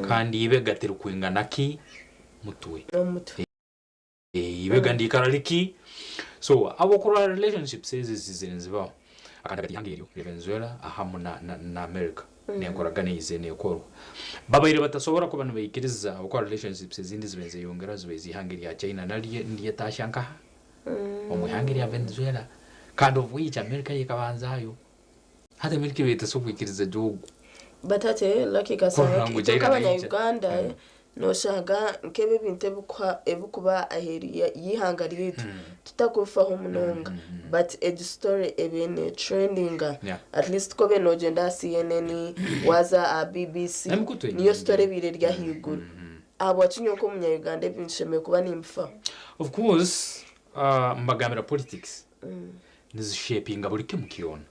Kandi ibega tirikwingana ki? Mutwe. Omutwe. Ibega ndiikara riki? So ahabw'okurora relationships ezi ezizire nizibaho akandi hagati y'ihanga eryo erya Venezuela ahamu na na America n'enkoragana eizire neekorwa babaire batasobora kuba nibaikiriza ahabw'okuba relationships ezindi zibaire nizeyongera zibaire ez'ihanga erya China naryo niryetaasya nkaha? Omu ihanga erya Venezuela kandi of which America yo ekabanzayo. Hati America ebaire etasobora kwikiriza gye ogu. But hati Lucky Kurora Kasanga ngu itwe China nk'abanya naija. Uganda noshanga nk'ebi ebintu ebikuha ebikuba aheeru y'eihanga ryaitu tutakubifaho munonga but egi story ebaire ne trendinga Yeah. at least ku obaire nogyenda aha CNN waaza aha BBC Emikutu niyo enyingi. story ebaire eri ahaiguru ahabwaki nyowe nk'omunya Uganda ebi nshemereire kuba nimbifaho? Of course mbagambira politics nizishepinga buri kimwe kyona.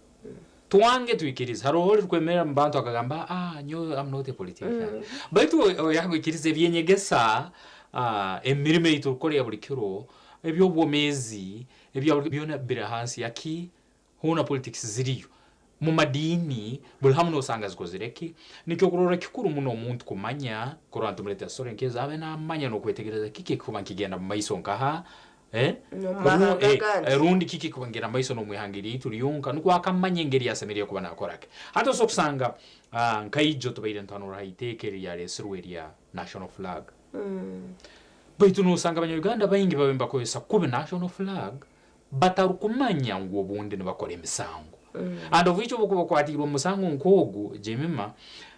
Twange twikirize hariho orikwemerera omu bantu akagamba aah nyowe am not a politician baitu oyakwikiriza eby'enyegesa, emirimo ei turikukora eya buri kiro, eby'obwomeezi ebya buri byona biri ahansi ya ki? Hoona politics ziriyo. Mu madiini buri hamwe noosanga zikozire ki? Nikyokurorra kikuru muno omuntu kumanya kurora nitumureetera story nk'ezo abe naamanya n'okwetegereza kiki ekikuba nikigenda mu maiso nkaha Eh? N'omu mahanga Eh, agandi. rundi kiki ekikubagenda mu maiso n'omu ihanga eryaitu ryonka nukwo akamanya engeri asemeriire kuba nakora ki. Hati osobola kusanga ah, nkaijo tubaire nituhanurra ha iteeka eryaresirwe erya national flag. Baitu nosanga Abanya-Uganda baingi babaire nibakozesa kubi national flag batarukumanya ngu obundi nibakora emisango. And of which obu okuba okwatiirwe omu musango nk'ogu, Jemima,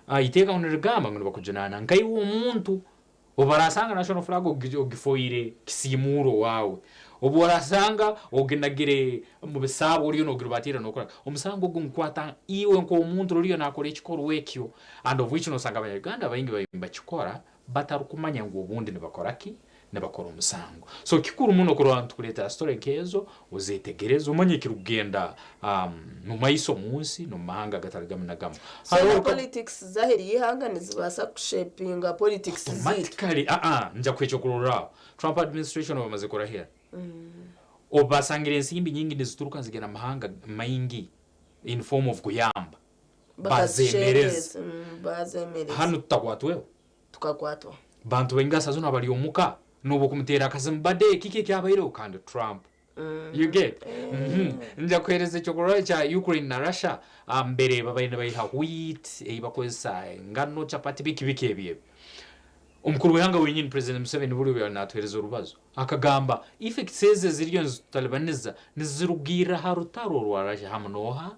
ah, iteeka ngu nirigamba ngu nibakujunaana nkaiwe omuntu. Obu baraasanga national flag ogifoire kisiimuuro owaawe, obu oraasanga oginagire omu bisaabo oriyo noogirubatiira nookora ki, omusango ogu nigukwata iwe nk'omuntu oriyo naakora ekikorwa ekyo and of which noosanga Abanya-Uganda baingi bariyo nibakikora batarikumanya ngu obundi nibakora ki, nibakora omusango. So kikuru muno kurora nitukureetera story nk'ezo ozetegereze omanye ekirikugenda mu maiso omu nsi n'omu mahanga agatari gamwe na gamwe. So na politics z'aheeru y'eihanga nizibaasa kushepinga politics zaitu? Automatically aa nja kuha ekyokurorraho Trump administration obu bamaze kurahira obu basangire ensimbi nyingi nizituruka nizigenda mu mahanga maingi in form of kuyamba bazemereza. Bazemereza. Hanu tutakwatweho? Tukakwatwa. Bantu baingi asa zinu abari omuka nobu okumuteera akasimu bade kiki ekyabaireho kandi Trump you get mm nja kuhereza ekyokurorraho ekya Ukraine na Russia mbere babaire nibaiha wheat ei bakozesa engano chapati biki biki ebyo ebyo omukuru w'ihanga wenyini president Museveni buri obu yaba natuhereza orubazo akagamba effects ezi eziriyo nizitutalibaniza nizirugirra ha rutaro orwa Russia hamu noha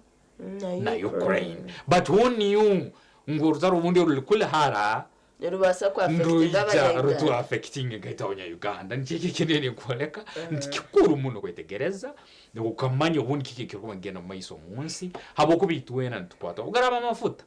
na Ukraine but who knew ngu orutaro obundi oruri kuri hara Nirubaasa ku affectinga nirwija abanya rutu Uganda. affectinge nkaitwe abanya Uganda. Nikyo eki ekintu ninkwoleka nti kikuru muno kwetegereza okamanya obundi kiki ekirikuba nikigenda omu maiso omu nsi habwokuba itwena nitukwatwaho. Obu garaaba amafuta,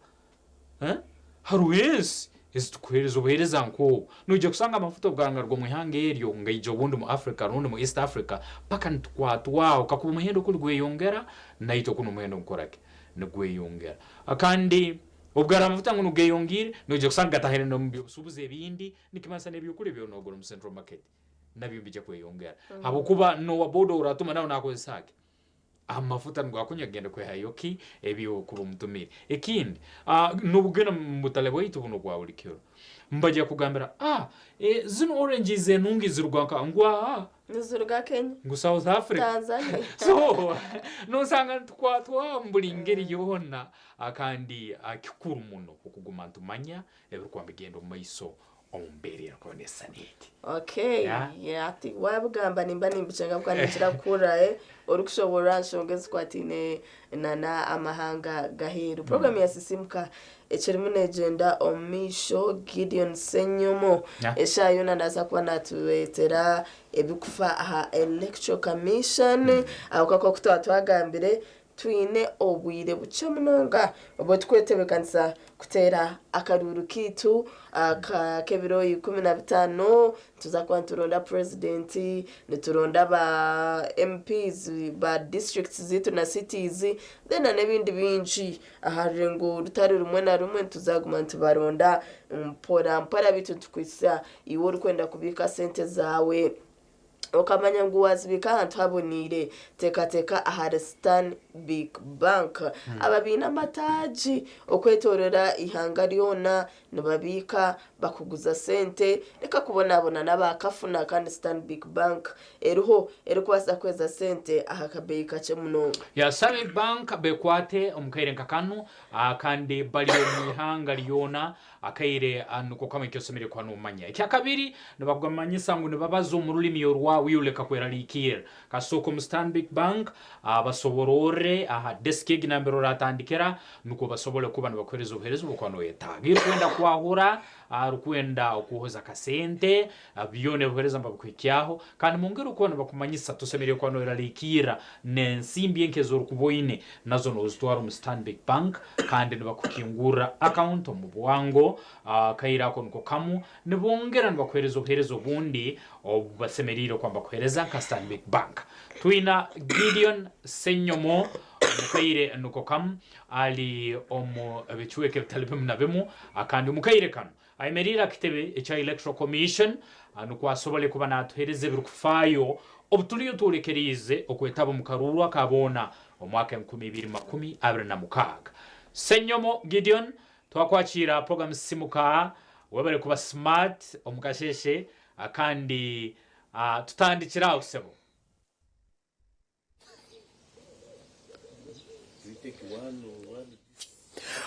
haroho ensi ezitukuheereza obuheereza nk'obu. Noija kusanga amafuta obu garaaba nigaruga omu ihanga eryo ngaija obundi mu Africa rundi mu East Africa paka nitukwatwaho kakuba omuhendo kuri gweyongera naitwe kunu omuhendo nigukora ki? Nigweyongera. Kandi Obu garaaba amafuta ngu nigeyongiire, noija kusanga gatahire n'omu by'obusuubuzi ebindi, nikimanyisa n'ebyokurya ebi noogura omu Central Market nabyo nibiija kweyongera. Habwokuba n'owa boda ou oraatuma nawe naakozesa ki? Amafuta nigo akunywa kugenda kwihayo ki? Ebi orikuba omutumiire. Ekindi, n'obu okugenda omu butare bwaitu bunu obwa buri kiro, nibaija kukugambira, zinu oranges enungi ziruga nkaha? Ngu aaha. Niziruga Kenya. Ngu South Africa. Tanzania. So, nosanga nitukwatwa omu buri ngeri yoona kandi kikuru muno okuguma nitumanya ebirikuba nibigenda omu maiso omu mbeera erikuba neesisana eti. Okay, Yeah. yeah, hati waabigamba nimba nimbikyenga ahabw'okuba ninkira kuhurira eh, orikushoboorora aha nshonga ezikwataine na n'amahanga g'aheeru. Puroguraamu ya Sisiimuka Ekirimu negyenda omu maisho Gideon Ssenyomo eshaaha yoona naaza kuba natureetera ebikufa aha Electoral Commission ahabw'okuba nk'oku twaba twagambire twine obwire bukye munonga obu turikwetebeekanisa kuteera akaruuru kaitu ak'ebiro 15. Nituza kuba nituronda purezidenti, nituronda ba MPs ba disiturikiti zaitu na cities then na n'ebindi bingi. Aha rurengo rutari rumwe na rumwe nituza kuguma nitubaronda mpora mpora beitu nitukuhitsya iwe orikwenda kubiika sente zaawe. Okamanya ngu waazibiika ahantu haboneire, teekateeka ahari Stanbic Bank. Aba baine amataagi okwetoorora eihanga ryona, nibabiika, bakuguza sente, reka kubonabona n'abaakafuna kandi Stanbic Bank eriho erikubaasa kukuheereza sente aha kabeeyi kakye munonga. Ya Stanbic Bank bekwate omu kaire nka kanu kandi bari omu ihanga ryona Akaire niko kamwe eki osemeriire kuba noomanya. Ekyakabiri, nibakumanyisa ngu nibabaza omu rulimi orwawe iwe leka kweraliikirra. Kasooka omu Stanbic Bank basobororre aha desiki egi nambere oratandikira nukwo basobole kuba nibakuheereza obuheereza obu orikuba noyetaaga. Iwe orikwenda kwahura, orikwenda kwohoza akasente, byona ebiheereza nibabikuhikyaho. Kandi mungeri okuba nibakumanyisa tosemeriire kuba noyeraliikirra n'ensimbi enke ez'orukuba oine nazo nozitwara omu Stanbic Bank kandi nibakukingurra akawunti omu bwango. Akaire ako niko kamu nibongera nibakuheereza obuheereza obundi obu basemeriire kuba nibakuheereza nka Stanbic Bank. Twina Gideon Ssenyomo omu kaire niko kamu ali omu bicweka ebitali bimu na bimu kandi omu kaire kanu Ayemereire aha kitebe ekya Electoral Commission nukwo asobole kuba natuhereza ebirukufaayo obu turiyo twolekeriize okwetaba omu karuuru aka boona omwaka 2026. Ssenyomo Gideon, twakwakiira aha program Sisimuka, webale kuba smart omu kasheeshe kandi tutandikire aho sebo.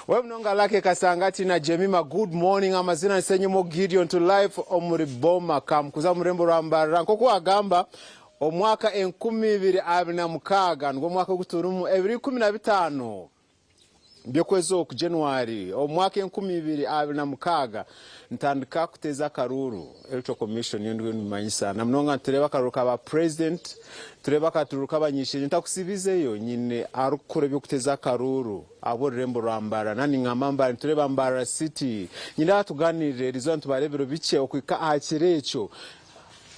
We munonga Lucky Kasangati na Jemima good morning amazina ni Senyimo Gideon to life omuri Boma Kamukuza omu rurembo rwa Mbarara nk'oku wagamba omwaka 2026 nigwo mwaka ogu turimu ebiro 15 by'okwezi oku, January, omu mwaka 2026, nitandika kuteeza akaruuru Electoral Commission niyo ndiyo nimanyisa na munonga nitureeba akaruuru ka ba president, nitureeba akaruuru k'abany'ishengyero ntakusibizeyo nyine arikukora eby'okuteeza akaruuru ab'orurembo rwa Mbarara na ningamba Mbarara nitureeba Mbarara City nyine atuganirire erizooba nitubara ebiro bikye okuhika aha kiro ekyo.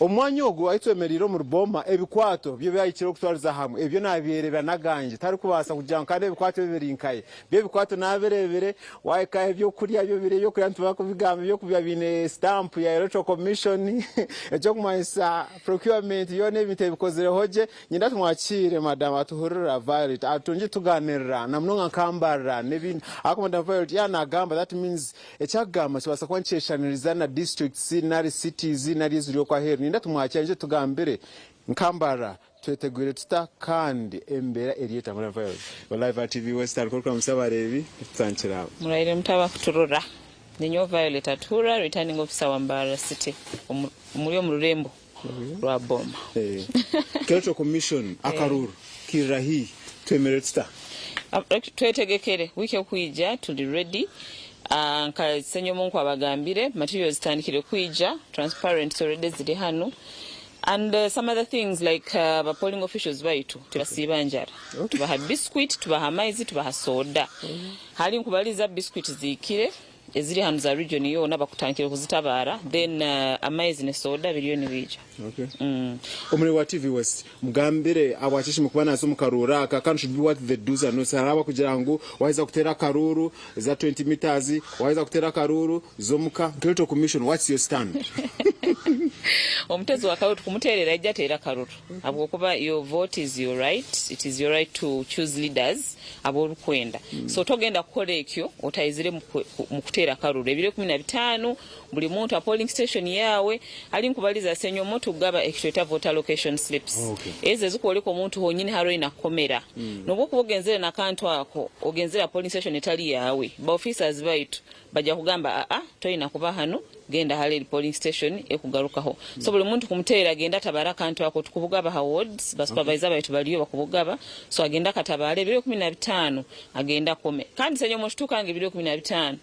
Omu mwanya ogu ahu twemereire omuri Boma, ebikwato byo byahikire okutwariza hamwe. Ebyo nabyerebera n'agangye. Tarikubaasa kugira ngu kandi ebikwato ebyo biri nkahe. Byo ebikwato nabireebire, wahika aha ebyokurya byo biri ebyokurya nituba kubigamba ebyokurya biine sitampu ya Electoral Commission, ekyokumanyisa procurement yoona ebintu ebikozireho gye. Nyenda tumwakiire madam atuhurira Violet atungye tuganirira na munonga nka Mbarara n'ebindi. Ahakuba madam Violet yaaba nagamba that means Ekyakugamba nikibaasa kuba nikyeshaniriza na districts nari cities nari eziri okwo aheeru. Niinyenda tumwakire aije atugambire nka Mbarara twetegwire tuta kandi embeera eri eta muri Violet. Live aha TV Western K'orikuramutsya abareebi tutandikire aho. Muraire muta abakuturora? Ninyowe Violet Atuhurra, Returning Officer wa Mbarara City omuri omu rurembo rwa Boma. Electoral Commission akaruuru kairira haihi, twemerere tuta? Twetegekere wiiki ekwija turi ready nka Ssenyomo nku abagambire materials zitandikire kwija, transparents already ziri hanu and some other things like ba polling officials baitu tibasiiba njara, tubaha biscuit, tubaha amaizi, tubaha soda. Hari nkubariza biscuit zihikire. Eziri hanu za region yoona bakutandikire kuzitabaara then amaizi ne soda biriyo nibiija. Okay. Omurebe wa TV West mugambire ahabwaki shemeriire kuba naaza omu karuuru aka kandi should be what the do's and nots. Hariho abakugira ngu waheza kuteera akaruuru za 20 meters, waheza kuteera akaruuru z'omuka. Nka Electoral Commission what's your stand? Omuteezi wa karuru tukumuteerera aije ateere akaruru ahabw'okuba your vote is your right, it is your right to choose leaders abu orikwenda. So togenda kukora ekyo otayizire mu kuteera akaruru. Ebiro 15 buri muntu aha polling station yaawe ari nkubariza Ssenyomo tugaba ekitweta voter location slips. Ezo ezikworeka omuntu honyini hari oyine kukomera. Nobu okuba ogenzire nakantu ako ogenzire aha polling station etari yaawe, ba officers baitu Baja kugamba aa toyina kuba hanu genda hare eri polling station ekugarukaho so buri muntu kumuterera agende atabare akantu ako tukubugaba ha wards ba supervisor baitu bariyo bakubugaba so agende akatabare ebiro 15 agende akome kandi senyomo tutuka nga ebiro 15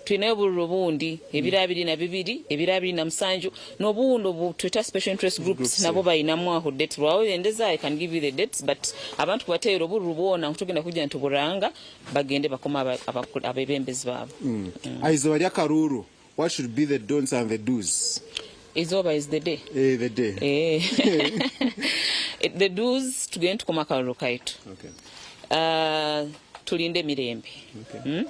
twinayo obururu obundi ebiro 22 ebiro 27 nobundi obu tweta special interest groups nabo bayinamu aho dates rwawe endeza I can give you the dates but abantu kubaterera obururu bwona tugenda kugira nituburanga Bagende bakome abebembezi baabo. Aha izooba ry'akaruuru, what should be the don'ts and the do's? Izooba is the day. Eh, the day. Eh. The do's tugende tukome akaruru kaitu. Okay. Tulinde emirembe. Okay.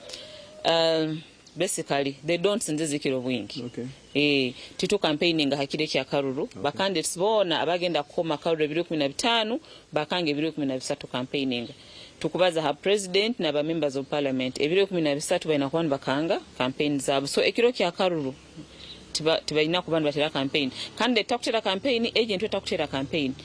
Basically the don'ts nizo ezikira obwingi. Okay. Eeh titu campaigninga ha kiro ekya karuru, ba candidates boona abagenda kukoma akaruru ebiro 15 bakanga ebiro 13 campaigninga. Tukubaza ha president na ba members of parliament ebiro 13 baina kuba nibakanga campaign zaabo. So ekiro kya karuru tiba tibaina kuba nibatera campaign. Candidate takutera campaign, agent we takutera campaign.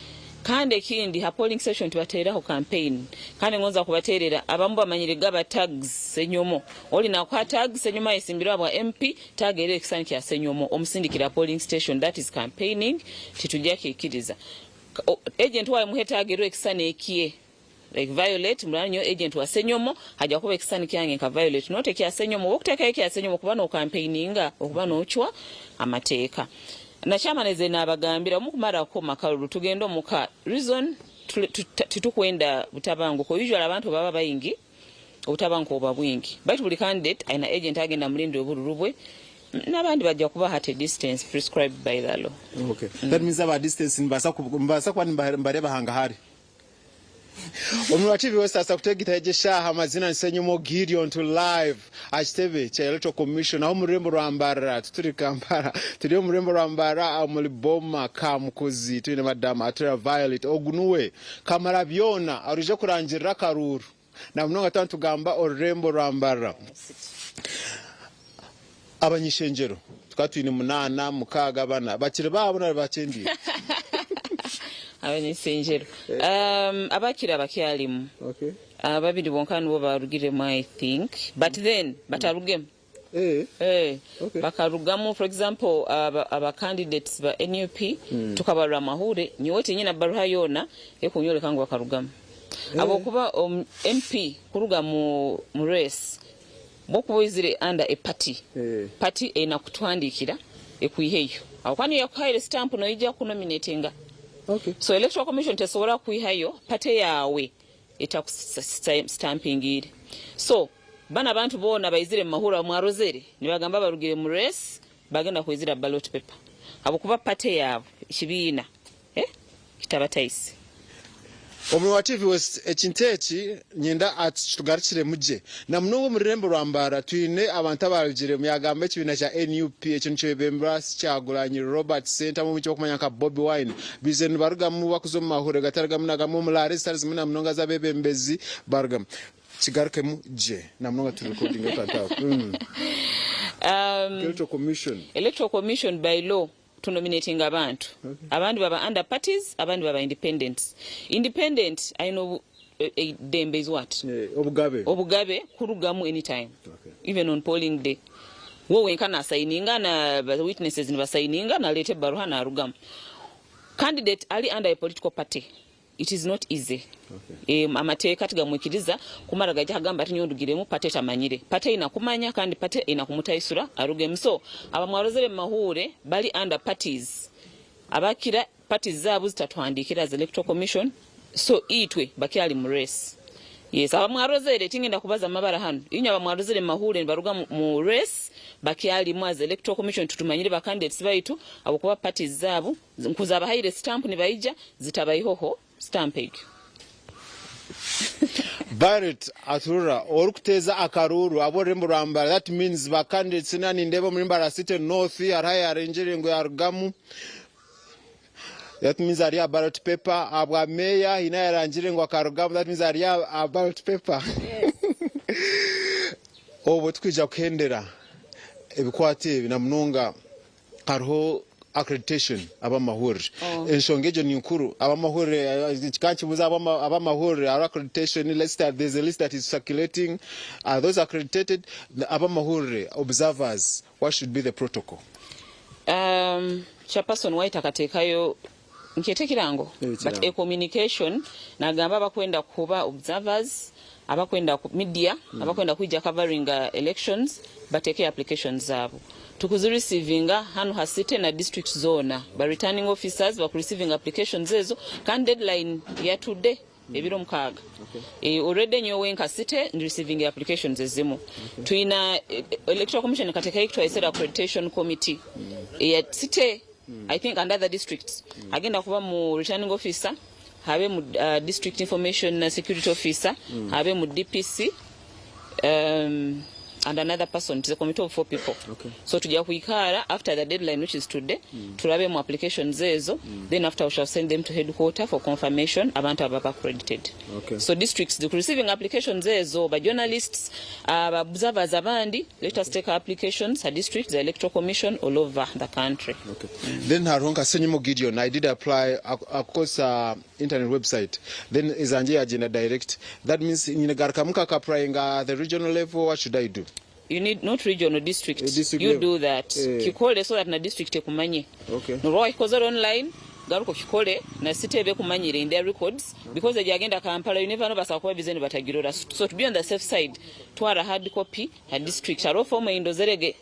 Kandi ekindi ha polling station tibateraho campaign. Kandi ngonza kubaterera abamu bamanyire gaba tags Senyomo. Oli nakuha tag Senyomo ayesimbirwe habwa MP, tag eriho ekisani kya Senyomo omusindikire ha polling station that is campaigning titujja kikiriza. Agent wawe muhe tag eriho ekisani ekye. Like Violet muraba nyowe agent wa Senyomo haja kuba ekisani kyange nka Violet not ekya Senyomo oba okutekayo ekya Senyomo okuba no campaigninga okuba nocwa amateeka. Na chairman eze nabagambira omukumara kukoma kalulu tugende omuka reason titukwenda butabanguko usually abantu baba baingi obutabanguko buba bwingi baitu buli candidate aina agent agenda amulindire obururu bwe nabandi baja kubaha at a distance prescribed by the law. Okay. That means aba distance nibaasa kuba nibareeba hangahari. Omu wa TV West asa kutegita egi eshaaha amazina ni Ssenyumo Gideon to live aha kitebe kya Electoral Commission aho omu rurembo rwa Mbarara tituri Kampala turi omu rurembo rwa Mbarara omuri Boma Kamukuzi twine Madam Atura Violet ogu nuwe kamara byona arije kurangirira akaruuru na munonga twaba nitugamba orurembo rwa Mbarara. Abanyishengyero tukaba twine munaana, mukaaga, bana. Bakiri baabo nari bakyendeire? Abanyishengyero um, abakiri abakyarimu Okay. ababiri bonka nibo barugiremu I think but then batarugemu Eh. Eh, Okay. bakarugamu for example aba, aba candidates ba NUP tukabarura amahure nyowe tinyine baruha yoona ekunyoreka ngu bakarugamu habwokuba um, MP kuruga mu, mu race Bwokuba oizire under a party, party eine kutuhandikira ekwiheyo. Ahabw'okuba niyo yakuhaire stamp noija kunominatinga. So electoral commission tesobora kukwihayo party yaawe etakustampingiire. So banu abantu boona baizire mumahurire mwarozere nibagamba barugire mu race bagenda kwizira ballot paper ahabw'okuba party yaabo ekibiina kitabataise. Omuri wa TV West ekintu eki nyenda akitugarukiremu gye. Na munonga omu rurembo rwa Mbarara twine abantu abarugiremu yagamba ekibiina kya NUP ekyo nikyebemberwa Kyagulanyi Robert Ssentamu omu ekibarikumanya nka Bobi Wine baizire nibarugamu bakuza omu mahurire gatari gamwe na gamwe omu raara ezitari zimwe na munonga ez'abebembezi barugamu. Kigarukemu gye na munonga turi recordinga akantu ako. Electoral Commission. Electoral Commission by law Tunominatinga abantu. Abandi baba under parties, abandi baba independents. Independent aine obu eidembe is what? Obugabe. Obugabe kurugamu anytime. Okay. Even on polling day. We wenka nasayininga na ba witnesses nibasayininga naleeta ebaruha narugamu. Candidate ali under a political party. It is not easy. Okay. Amateeka tigamwikiriza kumara gaija kagamba ati nyowe ndugiremu party etamanyire. Party eine kumanya kandi party eine kumutaisura arugemu. So abamwarozere mumahuure bari under parties abakira parties zaabo zitatuhandikira as electoral commission so itwe bakyari mu race. Yes, abamwarozere tingenda kubaza amabara hanu. Inywe abamwarozere mumahuure nibaruga mu race bakyarimu as electoral commission tutumanyire ba candidates baitu ahabw'okuba parties zaabo Nku zabahaire stamp nibaija zitabaihoho stamp egyo. Violet Aturura orikuteeza akaruuru ab'orurembo rwa Mbarara that means ba candidates na nindeeba omuri Mbarara City North hariho ayarengyere ngu yarugamu that means ari aha ballot paper ahabwa meeya haine ayarangire ngu akarugamu that means ari aha ballot paper obwo tikwija kuhendera ebikwato ebi na munonga Hariho accreditation ab'amahurire. Enshonga egyo ni nkuru. Ab'amahurire, kikaba nikibuuza ab'amahurire, hariho accreditation, let's start, there's a list that is circulating, are those accredited? Ab'amahurire, observers, what should be the protocol? Um, Chairperson White akateekayo nkyete ekirango but a communication nagamba abakwenda kuba observers abakwenda ku media mm. abakwenda kwija covering uh, elections bateke applications zabo tukuzireceivinga hanu ha city na district zona ba returning officers baku receiving applications ezo kandi deadline ya today mm. ebiro mukaaga okay. E, already nyowe nka city ndi receiving applications ezimu okay. Twina e, electoral commission katekayo ekitwaisera accreditation committee mm. eya city I think and other districts agenda kuba mu returning officer habe mu uh, district information security officer habe mu DPC um, and another person it is a committee of four people Okay. so tujja kwikara after the deadline which is today turabe mu applications ezo then after we shall send them to headquarter for confirmation abantu ababa accredited Okay. so districts the receiving applications ezo ba journalists aba observers abandi let us take our applications a district the electoral commission all over the country. Okay. Then hariho nka Senyimo Gideon, I did apply akukozesa internet website then ezangye yagyenda direct that means nyine garukamu nkaka applyinga the regional level what should I do? You need not regional district, District you level. do that Eh. kikole so that na district ekumanye Okay. noba wakikozere online garuka okikole na city ebe ekumanyire in their records because egyo agenda Kampala you never know basobola kuba busy nibatagirora so to be on the safe side twara hard copy ha district hariho form eyindozerege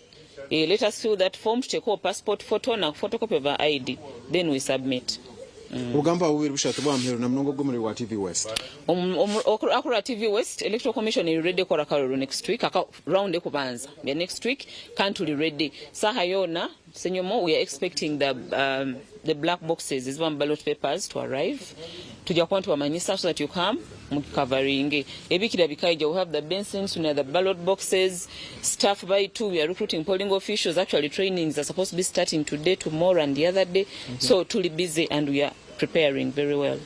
Eh, let us fill that form tutekeho passport photo na photocopy of our ID then we submit. Obugambo aha bubiri bushatu bw'aha muheru na munonga ogw'omuriro gwa TV West. Akurira TV West, Electoral Commission eri ready kukora akaruru next week, aka round ekubanza ya next week kandi turi ready. Saaha yoona Ssenyomo we are expecting the, the black boxes ezibamu ballot papers to arrive. Tujja kuba nitubamanyisa so that you come mukavaringe. Ebikira bikaija, we have the bensins, we have the ballot boxes, staff baitu, we are recruiting polling officials, actually trainings are supposed to be starting today, tomorrow and the other day. So tuli busy and we are preparing very well.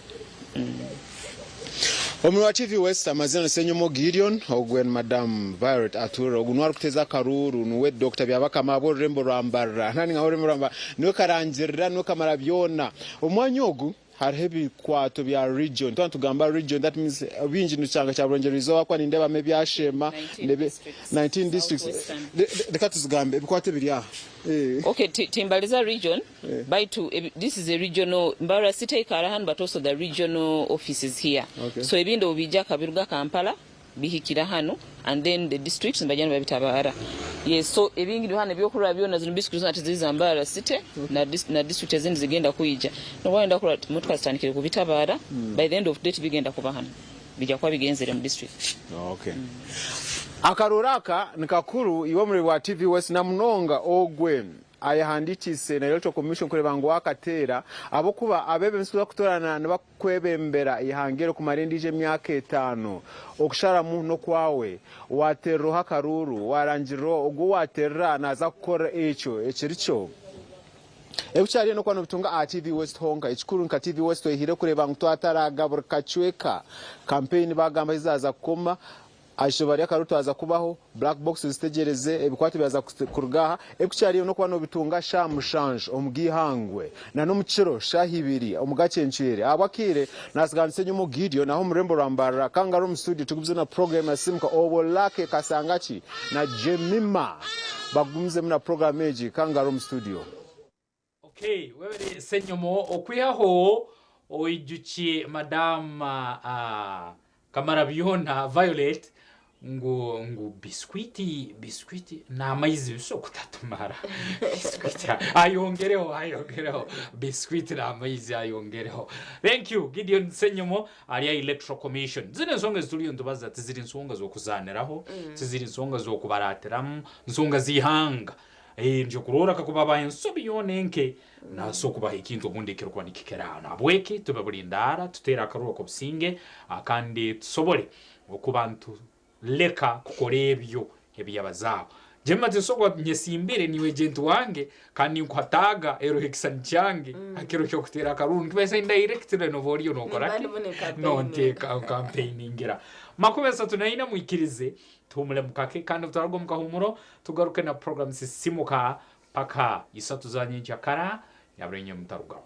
Omuri wa TV West amazina ni Ssenyomo Gideon ogwe ni Madam Violet Atura ogu niwe arikuteza akaruuru niwe Dokita Byabakama ab'orurembo rwa Mbarara nari nka orurembo rwa Mbarara niwe karangirira niwe kamara byona omwanya ogu hariho ebikwato bya region twaba nitugamba region that means bingi nitushanga kya burengyerwa izooba ahakuba nindeebamu ebya Sheema 19 nebe districts. 19 districts Southwestern. reka tuzigambe ebikwato ebiri aha Eh. Okay, timbaliza region baitu this is a regional Mbarara city ekaara hanu but also the regional offices here. Okay. So ebindi obu biija kabiruga Kampala bihikira hanu and then the districts nibaija nibabitabaara. Yes, so ebingi hanu ebyokurora byona zino biscuits zona tiziri za Mbarara city na district ezindi zigenda kwija. Noba wayenda kurora motoka zitandikire kubitabaara by the end of date bigenda kuba hanu. Bija kuba bigenzere mu district. Okay. Akaruuru aka ni kakuru iwe omureebi wa TV West na munonga ogwe ayehandikiise na Electoral Commission kureeba ngu wakateera ahabw'okuba abeebembezi ku barikutoorana nibakwebembera eihanga eryo kumara endiijo emyaka etaano. Okusharamu n'okwawe. Waateerera oha akaruuru, waarangirira ogu ou waateerera naaza kukora ekyo ekiri kyo. Ebi kyariyo n'okuba nobitunga aha TV West honka. Ekikuru nka TV West twehire kureeba ngu twataraaga buri kacweka. Kampeyini baagamba ahi zaaza kukoma, aha izooba ry'akaruuru twaza kubaho, Black Box ozitegyereze, ebikwato byaza kuruga aha. Ebi kukyariyo n'okuba nobitunga shaaha mushanju omu g'eihangwe na n'omu kiro shaaha ibiri omu gakyencwire. Ahabw'akaire nasiganisa enyima Gideon aho omu rurembo rwa Mbarara kandi ari omu studio tugumize na puroguramu ya Sisimuka obwo Lucky Kasangaki na Jemima bagumizemu na puroguramu egi kandi ari omu studio. Okay, webare Ssenyomo okwihaho oijukye madam uh, Kamarabyona Violet ngu ngu biscuit biscuit n'amaizi biso kutatumara biscuit ayongereho ayongereho biscuit n'amaizi ayongereho thank you Gideon Ssenyomo ari aha Electoral Commission zinu ensonga ezituriyo nitubaza tiziri nsonga z'okuzaniraho tiziri nsonga z'okubaratiramu nsonga z'ihanga Nje kurora kakuba abaha ensobi yoona enke, nasobora kubaha ekintu obundi ekirukuba nikikira aho. Nahabweki tube bulindaara, tuteere akaruru ak'obusinge, kandi tusobole okuba nituleka kukora ebyo ebiyabazaaho. Jemima tinsobora kuba nyesimbire niiwe ejenti wange kandi ninkuha taaga eroho ekisani kyange ha kiro ky'okuteera akaruru nikimanyisa indirectly noba oriyo nokora Nimba ki? ndimu ninkampeininga. Nonkampeiningira. 34 mwikirize Tuhumuremu kake kandi obuturaruga omu kahumuro tugaruke na program Sisimuka paka isatu za nyenkyakara nyabura inywe mutarugaho.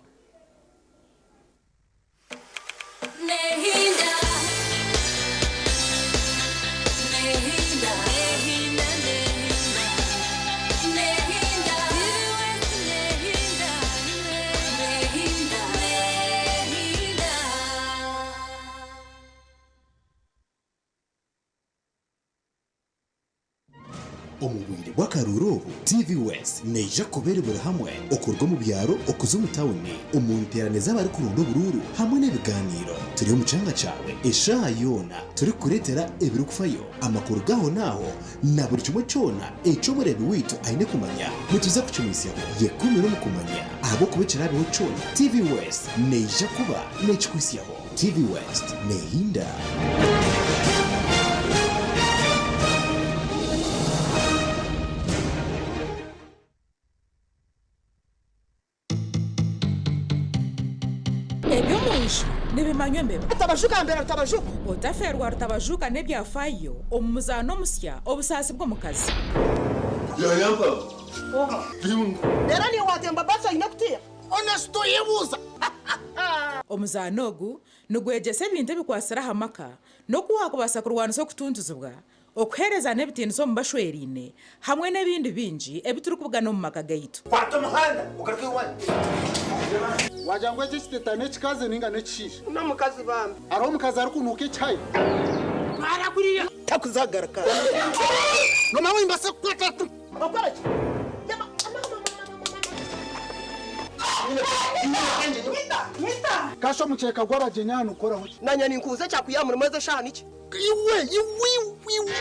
Omu bwire bw'akaruuru obu, TV West neija kukubeera buri hamwe okuruga omu byaro okuza omu tawuni, omu nteerane z'abarikuronda oburuuru hamwe n'ebigaaniiro. Turi omu kyanga kyawe eshaaha yoona turikukureetera ebirikufayo, amakuru g'ahonaaho na buri kimwe kyona eki omureebi waitu aine kumanya. Nituza kukimwitsyaho. Yekumire omu kumanya ahabw'okuba ekiraabeho kyona, TV West neija kuba neekikuhitsyaho. TV West neehinda. Eby'omu nju nibimanywa embeba. Rutabajuka mbera Rutabajuka. Otafeerwa Rutabajuka n'ebyafaayo omu muzaano omusya Obusaasi bw'omukazi. Reero niiwe waatemba baasi oine kutiya. Honest oyebuuza. Omuzaano ogu nigwegyesa ebintu ebikwatsire aha maka n'oku waakubaasa kurwanisa okutuntuzibwa, okuheerezana ebitiinisa omu bashweraine hamwe n'ebindi bingi ebi turikubugana omu maka gaitu. Kwata omuhanda ogaruke owanyu. Wagira ngu eki ekiteta n'ekikazi ninga n'ekishaija? N'omukazi bambi. Hariho omukazi arikunuuka ekihayi? Twara kuriya. Takuzagaruka. Nomanya ngu nimbaasa kukwata. Okora ki? Kasha omukyeka gw'abagyenyi aha nigukoraho ki? Nanye ninkubuza ekyakuya murimu ezi eshaaha niki? Iwe, iwe, iwe.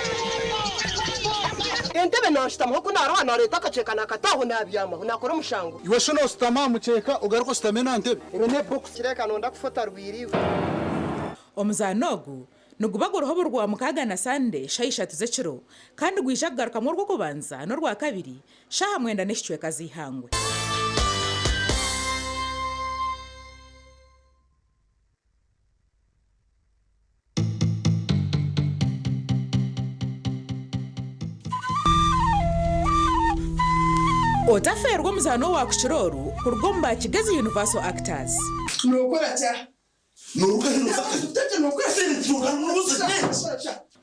Entebe nanshutamaho ku naroha nareeta akakyeka nakata aho nabyamaho nakora omushango. Iwe shi noshutama aha mukyeka ogaruke oshutame n'aha ntebe? Ero n'ebokisi. Kireka nonda kufa otarwire iwe. Omuzaano ogu niguba guriho buri Rwamukaaga na Sande shaaha ishatu z'ekiro kandi gwija kugarukamu Orwokubanza n'Orwakabiri shaaha mwenda n'ekicweka z'eihangwe. Otafeerwa omuzaano owaakukira oru kuruga omu ba Kigezi Universal Actors.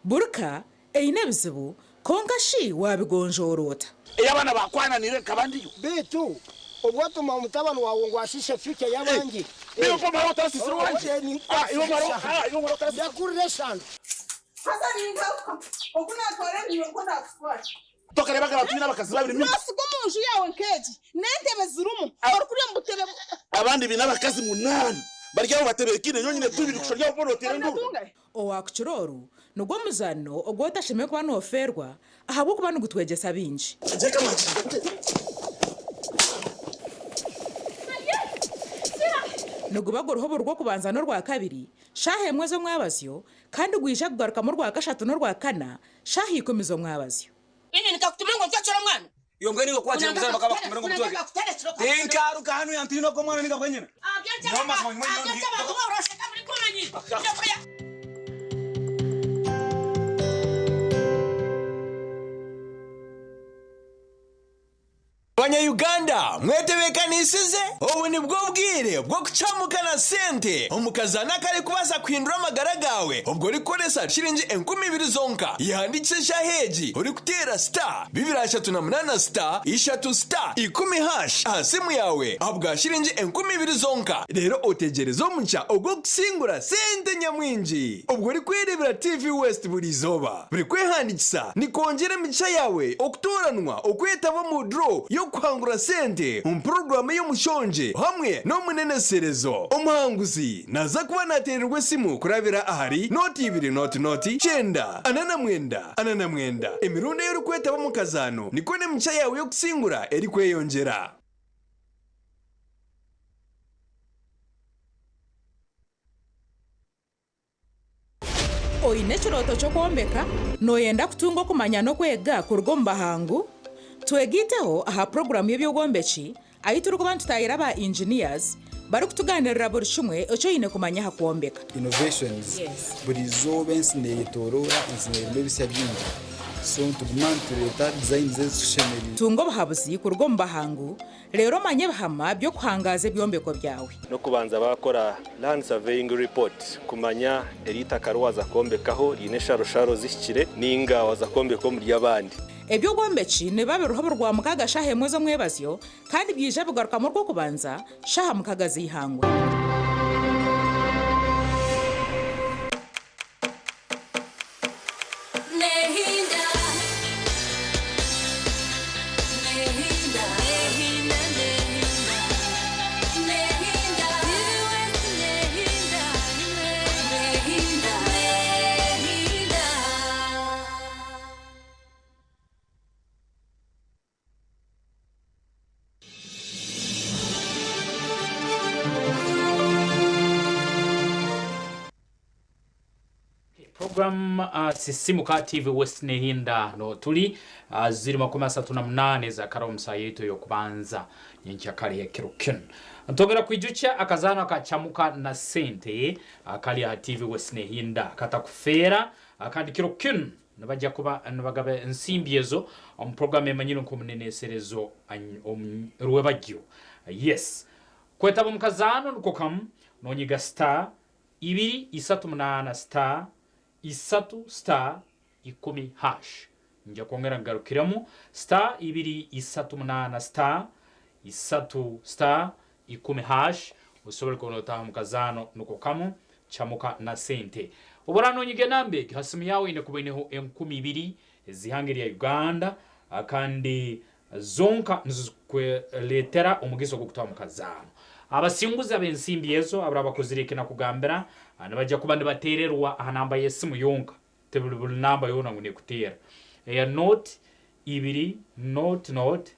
Buri ka eine ebizibu, kwonka shi waabigonjoora ota? Ei abaana baakwananiire nkaba ndiyo. Beitu obwo otuma omutabani waawe ngu ashiishe future y'abandi. Ndakurira eshano. Haza ningaruka oku naatwara engiwe nikwo naakutwara. Tokareeba nka twine abakazi babiri mingi. Noosiga omu nju yaawe nk'egi n'entebe zirimu, orikurya omu butebe. Abandi baine abakazi munaana bari aho batebeekaine, nyowe nyine tubiri kusha ori aho boona oteera enduuru. Owaakukira oru nigwo muzaano ogu otashemereire kuba noofeerwa ahabw'okuba nigutwegyesa bingi. Niguba guriho buri Rwokubanza n'Orwakabiri shaaha emwe z'omwabazyo kandi gwija kugarukamu Orwakashatu n'Orwakana shaaha ikumi z'omwabazyo. Inye nikakutuma ngu ontwekyere omwana. Iwe mbwenu iwe ku wagira ngu bakaba bakutumire ngu omutweke. Tinkaruga hanu yantiina ogwo omwana ninga bwenyine. Nyowe amazima nyimwe nyowe ndi. Banya-Uganda mwetebeekanisize? Obu nibwo bwire bw'okucamuka na sente omu kazaano akarikubaasa kuhindura amagara gaawe obwo orikukoresa shiringi 2000 zonka. Yehandiikise eshaaha egi orikuteera star 238 star ishatu star ikumi hash aha simu yaawe ahabwa shiringi 2000 zonka reero otegyereze omugisha ogw'okusingura sente nyamwingi obwo orikwereebera TV West buri izooba. Buri kwehandiikisa nikwongyera emigisha yaawe okutooranwa okwetaba omu draw y'okuhangura sente omu puroguraamu ey'omushongye hamwe n'omuneneserezo. Omuhanguzi naaza kuba naateererwa esimu kurabira ahari nooti ibiri nooti nooti kyenda ana na mwenda ana na mwenda. Emirundi ei orikwetaba omu kazaano nikwo n'emigisha yaawe y'okusingura erikweyongyera. Oine ekirooto ky'okwombeka? Nooyenda kutunga okumanya n'okwega kuruga omu bahangu? Twegaiteho aha puroguraamu y'eby'obwombeki ahu turikuba nitutaahira aba engineers barikutugaaniirira buri kimwe eki oine kumanya aha kwombeka. Innovations, Buri izooba ensi neyetoroora, ensi nerimu ebisya bingi so nituguma nitureeta designs ezitushemereire. Tunga obuhabuzi kuruga omu bahangu Reero omanye ebihama by'okuhangaaza ebyombeko byawe. N'okubanza baakora Land Surveying Report kumanya eri itaka ri waaza kwombekaho riine ensharosharo zihikire nainga waaza kwombeka omuri abandi. Eby'obwombeki nibiba biriho buri Rwamukaaga shaaha emwe z'omwebazyo kandi byaija bigarukamu Orwokubanza shaaha mukaga z'eihangwe. Program Sisimuka TV West Nehinda no tuli ziri 38 ezakara omu saaha yaitu ey'okubanza nyenkyakare ekiro kinu. Ntwongera kwijukya akazaano aka Chamuka na Sente akali aha TV West Nehinda katakufeera kandi kiro kinu nibajja kuba nibagaba ensimbi ezo omu program emanyirwe nk'omuneneserezo omu rwebagyo. Yes. Kwetaba omu kazaano niko kamu nonyiga star ibiri isatu munaana star isatu star ikumi hash. Nija kwongera ngarukiremu star ibiri isatu munaana star isatu star ikumi hash osobole kuba notaaha omu kazaano niko kamu Chamuka na Sente. Obu oraaba nonyiga enamba egi ha simu yaawe oine kuba oineho 2000 ez'ihanga erya Uganda kandi Zonka nizo zikuleetera omugisa ogw'okutaaha omu kazaano. Abasinguzi ab'ensimbi ezo abaraba bakozire eki nakugambira nibaija kuba nibateererwa aha namba y'esimu yonka, tiburi buri namba yoona ngu neekuteera. Eya nooti ibiri nooti nooti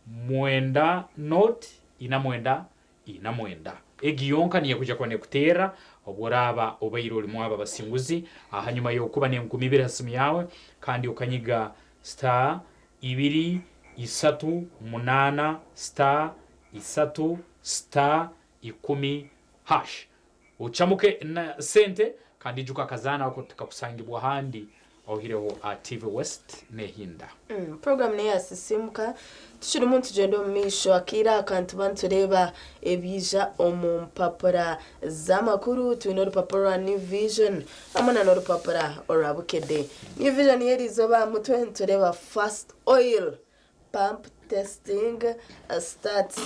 mwenda nooti ina mwenda ina mwenda. Egi yonka niyo ekwija kuba neekuteerera obu oraaba obaire ori mwabo abasinguzi ahanyuma y'okuba n'enkumi ibiri ha simu yaawe kandi okanyiga star ibiri, isatu, munaana, star, isatu, star, ikumi, hash. Ocamuke na sente kandi ijuka akazaano ako tikakusangibwa ahandi oihireho aha TV West nehinda. Puroguramu n'eya Sisiimuka. Tukirimu nitugyenda omu maisho akaire aka nituba nitureeba ebiija omu mpapura z'amakuru. Twine orupapura rwa New Vision hamwe na n'orupapura orwa Bukedde. New Vision y'eriizooba aha mutwe nitureeba First Oil Pump Testing Starts.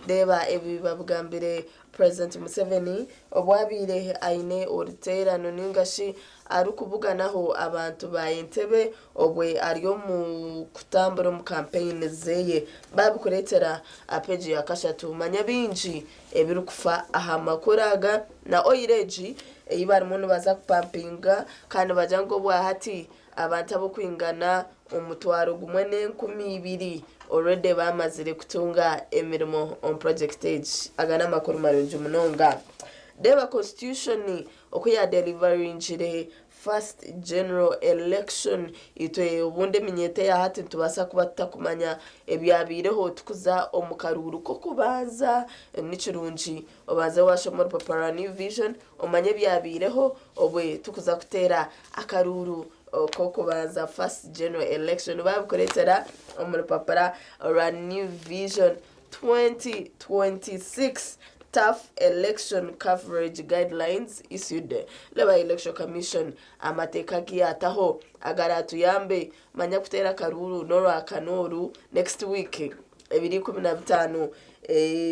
Reeba ebi babigambire Purezidenti Museveni obu abaire aine oruteerano ninga shi arikubuganaho abantu ba Entebbe obwe ari omu kutambura omu kampeyini zeye. Babikureetera aha peegi ya kashatu. Manya bingi ebirikufa aha makuru aga na oyiro egi ei barimu nibaza kupampinga kandi nibagira ngu obwahati abantu ab'okwingana 1200 already bamazire kutunga emirimo omu purojekiti egi. Aga n'amakuru marungi munonga. Reeba constitution oku yadeliveringire first general election itwe obundi eminyeeto eya hati nitubaasa kuba tutakumanya ebyabaireho tukuza omu karuuru k'okubanza. Ni kirungi obanze waashoma orupapura rwa New Vision omanye ebyabaireho obwe tukuza kuteera akaruuru k'okubanza first general election baabikureetera omu rupapura rwa New Vision 2026 Tough Election Coverage Guidelines Issued Reeba Election Commission amateeka agu yaataho agaraatuyambe manya kuteera akaruuru n'orwakana oru next week ebiro 15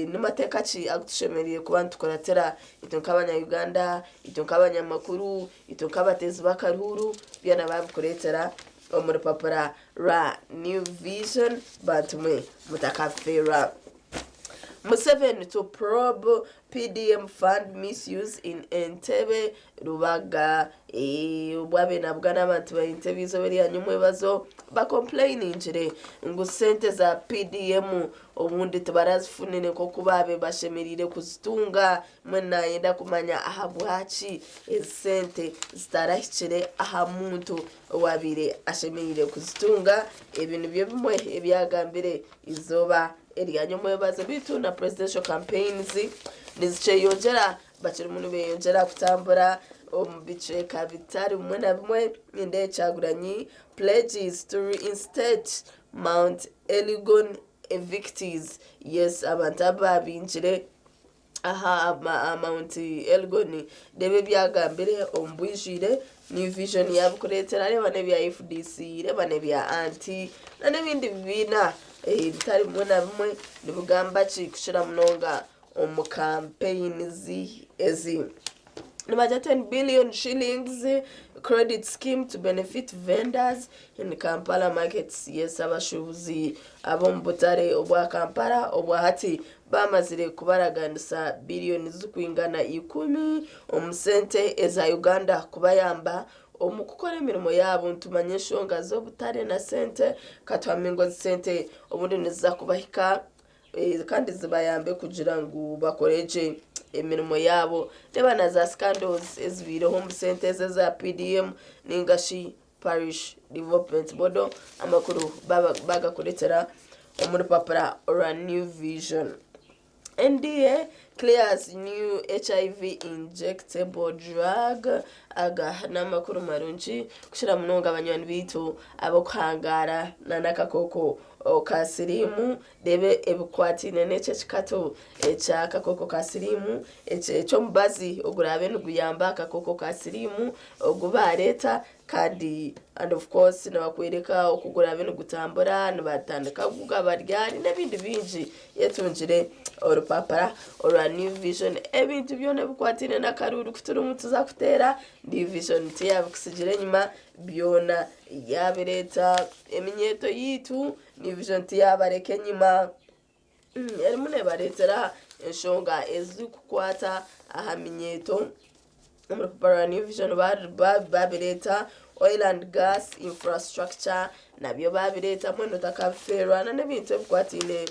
Ni mateeka ki agu tushemereire kuba nitukuratira itwe nk'abanya Uganda, itwe nk'abanyamakuru, itwe nk'abateezi b'akaruuru byona baabikureetera omu rupapura rwa New Vision bantu mwe mutakafeerwa. Museveni to probe PDM fund misuse in Entebbe Rubaga obu abaire nabugana abantu ba Entebbe eizooba erya nyomwebazo bakompulayiningire ngu sente za PDM obundi tibarazifunire nk'oku baabaire bashemereire kuzitunga Mbwenu naayenda kumanya ahabwaki ezi sente zitarahikire aha muntu owaabaire ashemereire kuzitunga. Ebi nibyo bimwe ebi yaagambire eizooba erya nyomwebazo. Beitu na presidential campaigns nizikyeyongyera, bakirimu nibeyongyera kutambura omu bicweka bitari bimwe na bimwe. Nindeeba Kyagulanyi pledges to reinstate Mount Elgon evictees. Yes, abantu abu baabingire aha Mount Elgon reeba ebi agambire omu bwijwire New Vision yaabikureetera reeba n'ebya FDC reeba n'ebya anti n'ebindi bibiina ebitari bimwe na bimwe nibigamba ki kukira munonga omu campaigns ezi. Nibagira 10 billion shillings credit scheme to benefit vendors in Kampala markets. Yes, abashuubuzi ab'omu butare obwa Kampala obwa hati Baamazire kubaraganisa biriyoni zirikwingana ikumi omu sente eza Uganda kubayamba omu kukora emirimo yaabo. Nitumanya enshonga z'obutare na sente, ka tuhamye ngu ezi sente obundi niziza kubahika kandi zibayambe kugira ngu bakore gye. emirimo yaabo. Reeba na za scandals ezibaireho omu sente ezi eza PDM ninga shi Parish Development Model amakuru bagakureetera omu rupapura orwa New Vision. NDA clears new HIV injectable drug Aga n'amakuru marungi kukira munonga banywani baitu ab'okuhangaara n'akakooko ka siriimu. Reeba ebikwataine n'eki ekikato eky'akakooko ka siriimu eky'omubazi oguraabe niguyamba akakooko ka siriimu ogu baareeta kandi and of course nibakworeka oku guraabe nigutambura, nibatandika kugugaba ryari n'ebindi bingi. Yetungire orupapura orwa New Vision. Ebintu byona ebikwataine n'akaruuru ku turimu tuza kuteera, New Vision tiyabikutsigira enyima, byona yaabireeta. Eminyeeto yaitu New Vision tiyabareka enyima. Erimu neebareetera enshonga ezirikukwata aha minyeeto. Omu rupapura rwa New Vision babireeta oil and gas infrastructure nabyo babireeta mbwenu otakabifeerwa n'ebintu ebikwataine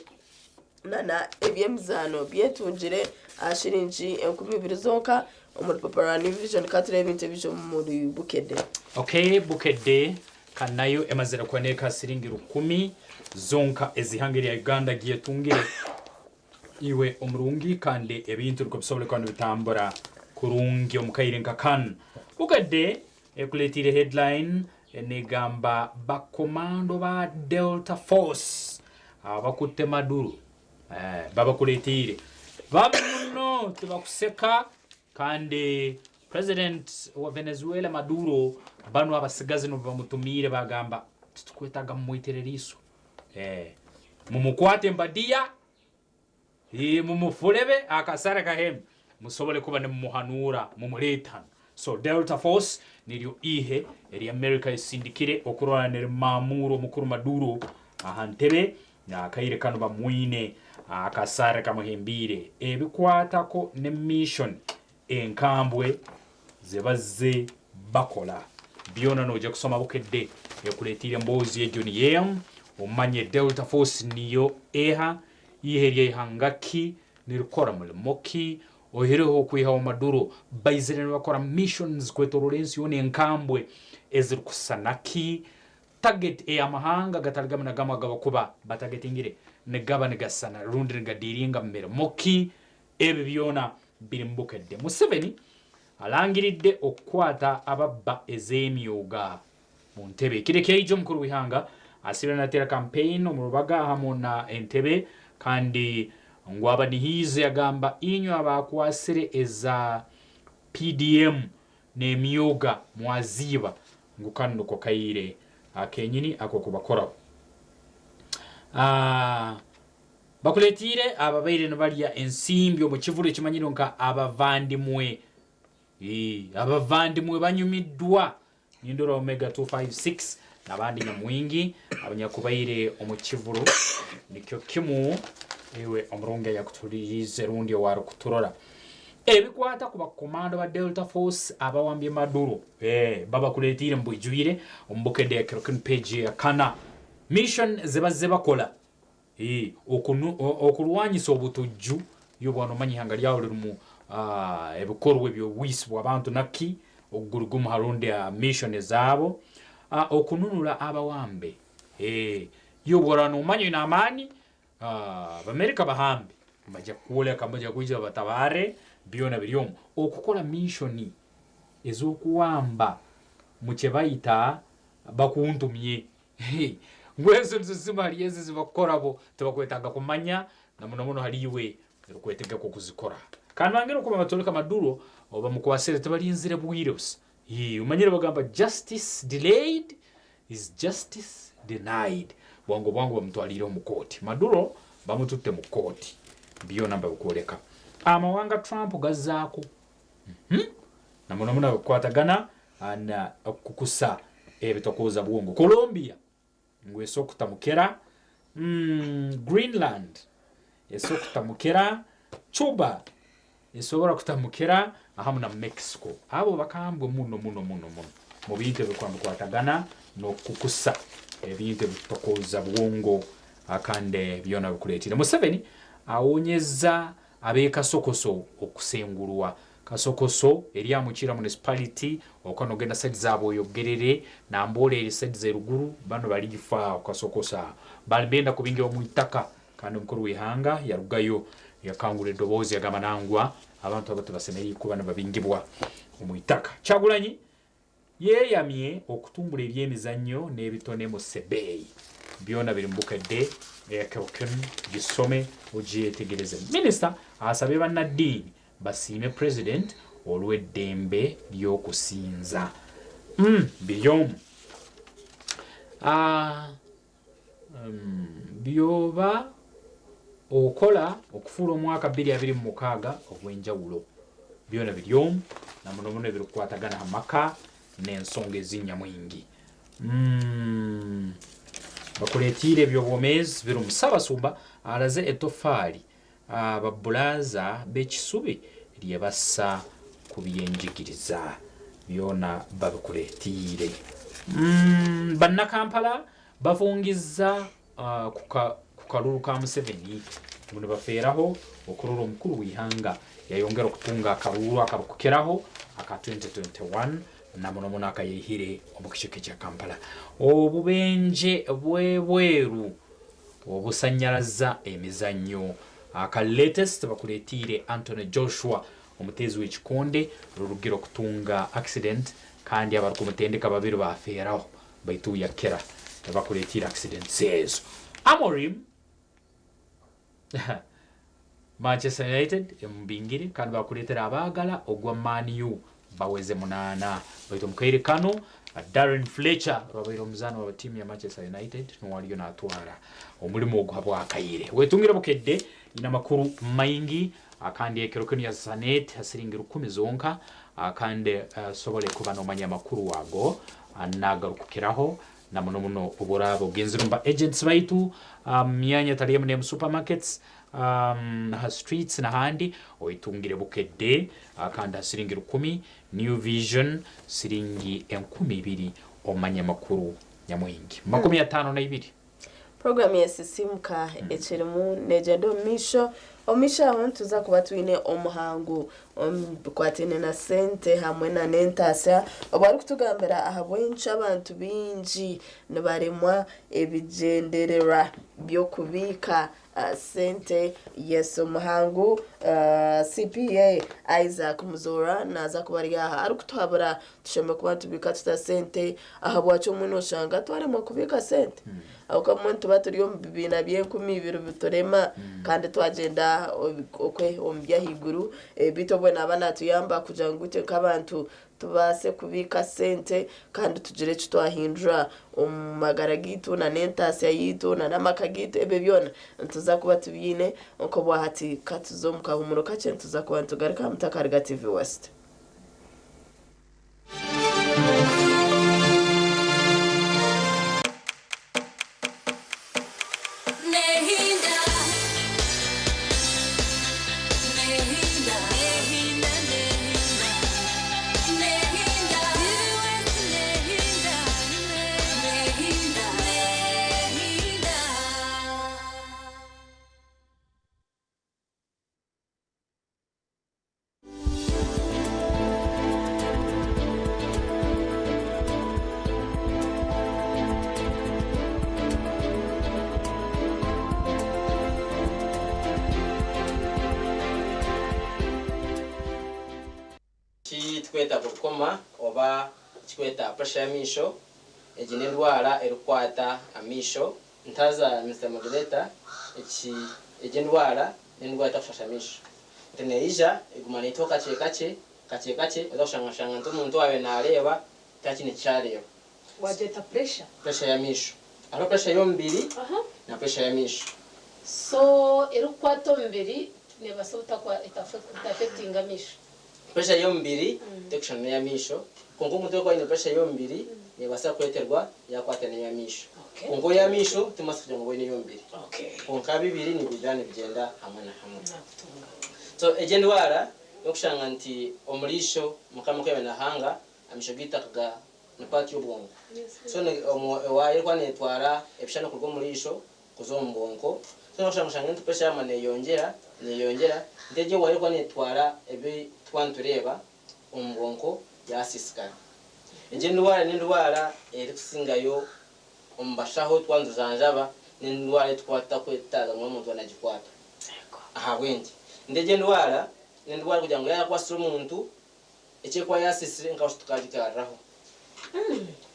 nana eby'emizaano byetungire aha shiringi 2000 zonka omu rupapura rwa New Vision ka tureebe ebintu ebija omuri Bukedde. Okay Bukedde ka nayo emazire kuba n'eka siringi rukumi zonka ez'ihanga erya Uganda gyetungire. Iwe omurungi kandi ebintu nukwo bisobole kuba nibitambura kurungi omu kaire nka kanu. Bukedde ekuleetiire headline negamba bakomando ba Delta Force abakutte Maduro babakuleetiire babi muno tibakuseka kandi President wa Venezuela Maduro banu abasigazi nubo bamutumiire bagamba titukwetaaga mumwitere eriiso. Mumukwate embadiya, mumufurebe akasare kahembe, musobole kuba nimumuhanuura mumureete hanu. So Delta Force niryo ihe eri America esindikire okurora nirimamuura omukuru Maduro aha ntebe. Akaire kanu bamwine akasare kamuhembiire ebikwatako ne mission enkambwe zebazze bakora. Byona noija kusoma Bukedde ekureteire emboozi egyo niyo emwe omanye Delta Force niyo eha, eihe ry'eihanga ki, nirikora murimo ki, oihireho okwihaho Maduro baizire nibakora missions kwetorora ensi yoona enkambwe ezirikusana ki, target ey'amahanga gatari gamwe na gamwe agabakuba batagetingire nigaba nigasana rundi nigadiiringa mumirimo ki, Ebi byona biri mu Bukedde. Museveni alangiridde okukwata ababba ez'emyoga mu ntebe. Ekiro ekyaija omukuru w'ihanga asiibire nateera campaign omu Rubaga hamu na Entebbe kandi ngu abanihiize yagamba inywe abaakwasire eza PDM n'emyoga mwaziiba ngu kanu niko kaire akenyini ak'okubakoraho. Bakureteire ababaire nibarya ensimbi omu kivuru ekimanyirwe nka Abavandimwe. Abavandimwe banyumiddwa Nindora Omega 256 n'abandi nyamwingi abanyakubaire omu kivuru nikyo kimu iwe omurungi ayakutuhuliriize rundi ow'arukuturora. Ebikwata ku bakomando ba Delta Force abawambye Maduro babakureteire omu bwijwire omu Bukedde ya kiro kinu peegi eya kana. Mission zebazze bakora Ii, Okurwanyisa obutujju, Yobu nomanya ihanga ryawe ririmu ebikorwa eby'obwisi bw'abantu naki, ogu guri gumu ha rundi ha mission ezaabo. A, Okununura abawambe, Ee, Yobu oraba nomanya oine amaani, Abamerika bahambe, nibaija kukwoleka, nibaija kwija babatabarre, byona biri omu. Okukora mission ez'okuwamba mukyebayita bakuntumye. Ngu ezo nizo zimwe hali ezo ezibakukora bo tibakwetaaga kumanya na muno muno hali iwe orukwetegeka okuzikora. Kandi bangire okuba batoleka Maduro obu bamukwasire tibalinzire bwire busa. Omanyire bagamba justice delayed is justice denied. Bwangu bwangu bamutwaliire omu kooti. Maduro bamututte mu kooti. Byona nibabikwoleka. Amawanga Trump gazaako na muno muno abikukwatagana na okukusa ebitokooza bwongo. Colombia ngu eso kutamukira, Greenland eso kutamukira, Cuba esobora kutamukira ahamu na Mexico. Abo bakambwe muno muno muno muno mu bintu ebirikuba nibikwatagana n'okukusa ebintu ebitokooza bwongo kandi byona bikureetiire. Museveni awonyeza. Ab'e Kasokoso okusengurwa. Kasokoso eri aha Mukiira Municipality okwo nogenda side za Bwoyogerere Namboole eri side z'eruguru banu bari ifo aho Kasokoso aho. Bari nibenda kubingibwa omu itaka kandi omukuru w'eihanga yarugayo yakangura edoboozi yagamba nangwa abantu aba tibasemeriire kuba nibabingibwa omu itaka. Kyagulanyi Yeeyamye okutumbura eby'emizannyo n'ebitone mu Sebei. Byona biri mu Bukedde eya Kero Kinu, gisome ogyetegereze. Minisita asabye bannaddiini basiime Pulezidenti olw'eddembe ly'okusinza. Umm biri omu. Ah, umm, by'oba okola okufuula omwaka 2026 ogw'enjawulo. Byona biri omu, na muno muno ebirikukwatagana ha maka n'ensonga ezinyamwingi. Mm, bakuleetiire eby'obwomeezi birimu. Ssaabasumba araze etofaali babbulaaza b'ekisubi rye bassa ku by'enjigiriza. Byona babikuleetiire. Mm, Bannakampala bavungizza ku kalulu ka Museveni ngu nibafeeraho okurora omukuru w'eihanga yayongera okutunga akaruuru akarikukiraho aka 2021 na muno muno akayaihire omu kicweka ekya Kampala. Obubengye bw'ebweru obusanyaraza emizannyo aka latest bakureetiire Anthony Joshua omuteezi w'ekikonde rurugire okutunga accident kandi abarikumutendeka babiri bafeeraho. Baitu yakira bakureetiire accidents ezo. Amorim Manchester United emubingire kandi bakureetera abaagala ogwa Man U baweze munaana. Baitu omu kaire kanu Darren Fletcher owabaire omuzaani wa tiimu ya Manchester United nuwe ariyo naatwara omurimo ogu habw'akaire. Wetungire Bukedde eine amakuru maingi kandi ekiro kinu ya Sanet ha siringi rukumi zonka kandi osobole kuba noomanya amakuru ago Nagarukukiraho na muno muno obu oraaba ogenzire omu ba agents baitu omu myanya etali emu n'emu supermarkets, ha streets n'ahandi oyetungire Bukedde kandi ha siringi rukumi, New Vision siringi 2000 omanye amakuru nyamwingi. 52. Puroguraamu ya Sisiimuka ekirimu neegyenda omu maisho. Omu maisho aho nituza kuba twine omuhangu omu bikwataine na sente hamwe na n'entaasya obu arikutugambira ahabw'enki abantu baingi nibaremwa ebigyendererwa by'okubiika sente. Yes, omuhangu CPA Isaac Muzoora naaza kuba ari aha arikutuhabura Tushemereire kuba nitubiika tuta sente? Ahabwaki obumwe noshanga twaremwa kubiika sente? Ahabw'okuba obumwe nituba turi omu bibiina by'enkumi ibiri biturema kandi twagyenda okwe omu by'ahaiguru beitu obwe naaba natuyamba kugira ngu itwe nk'abantu tubaase kubiika sente kandi tugire eki twahindura omu magara gaitu na n'entaasya yaitu na n'amaka gaitu ebyo byona nituza kuba tubiine nk'obwahati katuze omu kahuumuro kakye nituza kuba nitugaruka aha Mutakariga TV West. Eki turikweta glaucoma oba eki turikweta pressure y'amaisho, egi n'endwara erikukwata amaisho. Ntaza Mister Moderator, eki egi endwara n'endwara etakushasha amaisho. Ati neija eguma neitwaho kakye kakye, kakye kakye oza kushanga shanga nti omuntu owaabaire naareeba tihakiine eki areeba. Wagyeta pressure? Pressure y'amaisho. Hariho pressure y'omubiri na pressure y'amaisho. So erikukwata omubiri neebaasa obutaaffectinga amaisho? Pressure y'omubiri terikushushana n'ey'amaisho, kwonka omuntu orikuba aine pressure y'omubiri neebaasa kukweterwa yaakwata n'ey'amaisho. Kwonka oy'amaisho timubaasa kugira ngu obe oine ey'omubiri. Kwonka bibiri nibiija nibigyenda hamwe na hamwe. So egyo endwara n'okushanga nti omu riisho Mukama ku yaabaire naahanga amaisho gaitu akaga ni part y'obwonko. So ewaya erikuba neetwara ebishushani kuruga omu riisho kuza omu bwonko. So nokushanga oshanga nti pressure yaguma neyeyongyera neyeyongyera nti egyo wire erikuba netwara ebi tukuba nitureeba omu bwonko yasiisikara. Egyo endwara n'endwara erikusingayo omu bashaho twaba nitujanjaba n'endwara ei turikuba tutakwetaaga ngu omuntu anagikwatwa. Ahabw'enki? Nti egyo endwara n'endwara kugira ngu yaaba yakwasire omuntu eki erikuba yasiisire nka busha tukagigaruraho.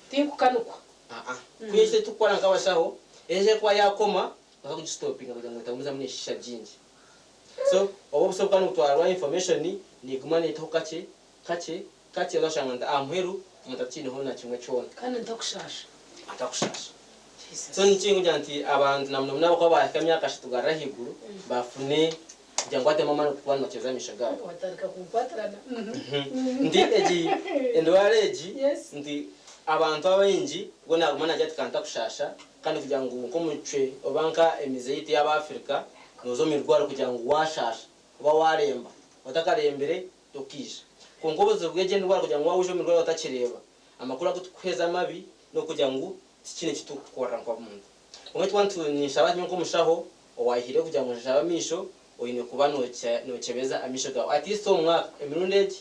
Tinkukanukwa. Aa. Ku eki turikukora nk'abashaho, eki erikuba yaakoma nobaasa kugisitopinga kugira ngu etagumizamu neeshiisha bingi. So obu obuso bukaba nibutwarwa information neeguma neetaho kakye kakye kakye oza kushanga nti aha muheru omuntu atakiineho na kimwe kyona. Kandi ntakushaasha. Atakushaasha. So nikyo nkugira nti abantu na muno muno abakuba baahika emyaka ashatu kugarura ahaiguru bafune kugira ngu batemu amaani kuba nibakyeza amaisho gaabo. Watandika kunkwatirana. Nti egi endwara egi nti abantu abaingi we naguma nagira ati kantakushaasha kandi kugira ngu nk'omucwe oba nka emize yaitu y'Abaafirika nooza omu irwariro kugira ngu waashaasha oba waaremba otakarembire tokaija. Kwonka obuzibu bw'egi endwara kugira ngu waaba waija omu irwariro otakireeba amakuru agu tukuheeza amabi n'okugira ngu tikiine eki turikukukorera nk'omuntu. Kwonka twaba nitu ninshaba nyowe nk'omushaho owaayihireho kugira ngu nshabe amaisho oine kuba nookyebeza amaisho gaawe at least omu mwaka emirundi egi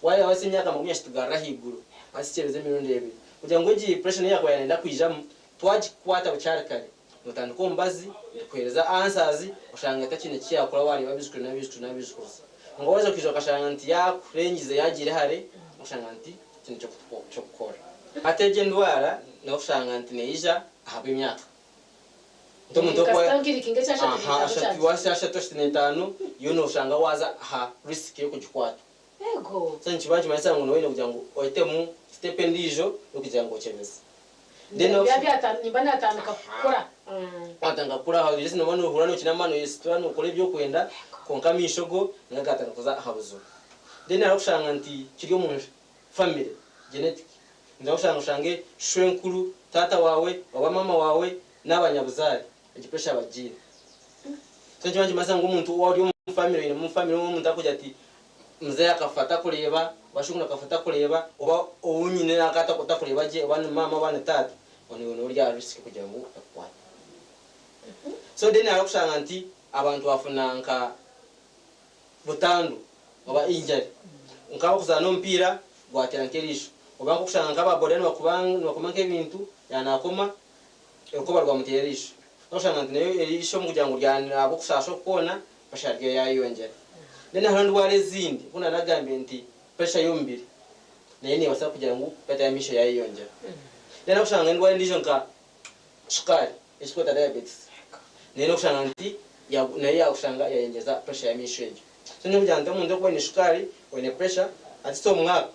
waaba wahitsya emyaka 30 kugarura ahaiguru at least kyebeza emirundi ebiri kugira ngu egi pressure neyi yakuba yaayenda kwijamu twagikwata bukyari kare nootandika omubazi nitukuheereza answers oshanga etakiine ki yaakora waareeba abaijukuru n'abaijukuru n'abaijukuruza kwonka waaza kwija okashanga nti yaakurengize yaagiire hare oshanga nti tihaine ky'okukora. Hati egi endwara nokushanga nti neija ahabw'emyaka. Nti omuntu Kasita okuba nkiri kinga ekya ashatu aha n'etaano ashatu kyangye. wahitsya ashatu ashatu n'etaano iwe noshanga waaza aha risk y'okugikwatwa. Ego. So nikiba nikimanyisa ngu nooba oine kugira ngu oitemu step endiijo y'okugira ngu okyebeze. Then Nimba oku- byata- nimba natandika kukura. Watandika kukura aho just nooba nohurira nokina amaani noyesitura nokora ebi orikwenda kwonka amaisho go nigo gatandika kuza aha buzibu. Then hariho okushanga nti kiri omu family genetic. Noza kushanga oshange shwenkuru, taata waawe oba maama waawe n'abanyabuzaare egi pressure bagiine. So nikiba nikimanyisa ngu omuntu ori omu family oinemu family omuntu arikugira ati mzee akafa atakureeba oba shwenkuru akafa atakureeba oba ou nyine nanka atakureeba gye oba ni maama oba ni taata onu niwe ori aha risk kugira ngu ekukwate. So then hariho kushanga nti abantu bafuna nka butandu oba injury nk'abarikuzaana omupiira gwateera nk'eriisho oba nk'okushanga nk'aba boda nibakuba nibakoma nk'ebintu yaaba naakoma orukoba rwamuteera eriisho n'okushanga nti nayo eriisho omu kugira ngu ahabw'okushaasha oku kwona pressure ryo yaayeyongyera. Then hariho endwara ezindi nkoku naanagambire nti pressure y'omubiri nayo neebaasa kugira ngu pressure y'amaisho yaayeyongyera. Then n'okushanga endwara endiijo nka shukaari eki turikweta diabetes nayo n'okushanga nti nayo yakushanga yayongyeza pressure y'amaisho egyo. So nyowe ngira nti omuntu orikuba aine shukaari, oine pressure, at least omu mwaka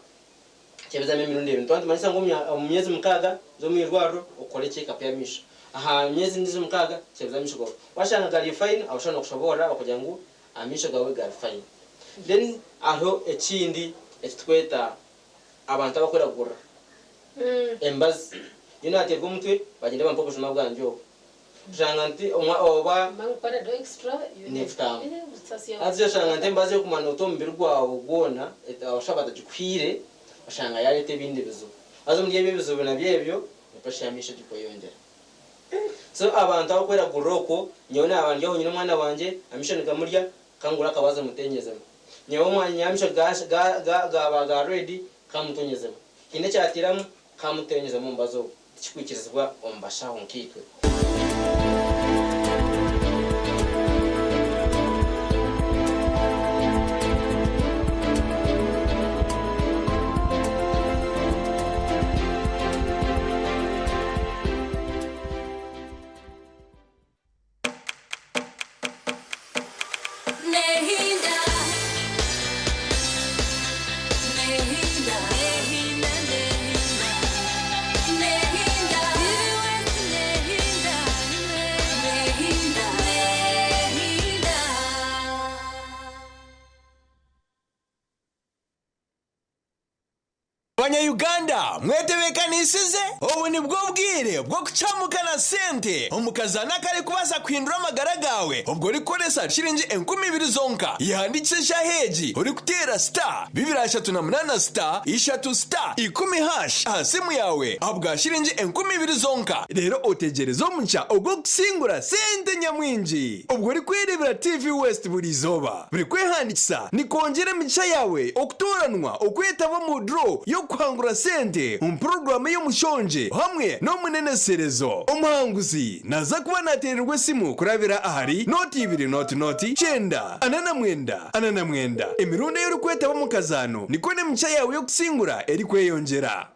kyebezamu emirundi ebiri. Nituba nitumanyisa ngu omu myezi mukaaga za omu irwariro okore check up y'amaisho. Aha myezi endiijo mukaaga kyebeza amaisho gaawe. Washanga gari fine, abashaho nibakushoboorora bakugira ngu amaisho gaawe gari fine. Then hariho ekindi eki turikweta abantu abarikwiragura emibazi. Nyowe naateerwa omutwe bagyenda bampa obujuma bwangye obu. Oshanga nti omwa oba n'efutamu. Haza oshanga nti emibazi erikumara noota omubiri gwawe gwona abashaho batagikuhaire oshanga yareeta ebindi bizibu. Haza omuri ebyo ebizibu nabyo ebyo ni pressure y'amaisho erikweyongyera. So abantu abarikwiragurira okwo nyowe naaba ndi aho nyine omwana wangye amaisho nigamurya kangure akabazi mutenyezemu. Nyowe omwanya amaisho gaaba ga red kamutonyezemu. Haine ekyatiramu kamutenyezemu omubazi ogwo. Tikikwikirizibwa omu bashaho nkaitwe. Abanya-Uganda mwetebeekanisize? Obu nibwo bwire bw'okucamuka na sente omu kazaano akarikubaasa kuhindura amagara gaawe obwo orikukoresa shilingi 2000 zonka. Yehandiikise eshaaha egi orikuteera star 238 star ishatu star ikumi hash aha simu yaawe ahabwa shilingi 2000 zonka reero otegyereze omugisha ogw'okusingura sente nyamwingi obwo orikwereebera TV West buri izooba. Buri kwehandiikisa nikwongyera emigisha yaawe okutooranwa okwetaba omu draw y'okuhangura sente omu puroguraamu ey'omushongye hamwe n'omuneneserezo. Omuhanguzi naaza kuba naateererwa esimu kurabira ahari nooti ibiri nooti nooti kyenda ana na mwenda ana na mwenda. Emirundi ei orikwetaba omu kazaano nikwo n'emigisha yaawe y'okusingura erikweyongyera.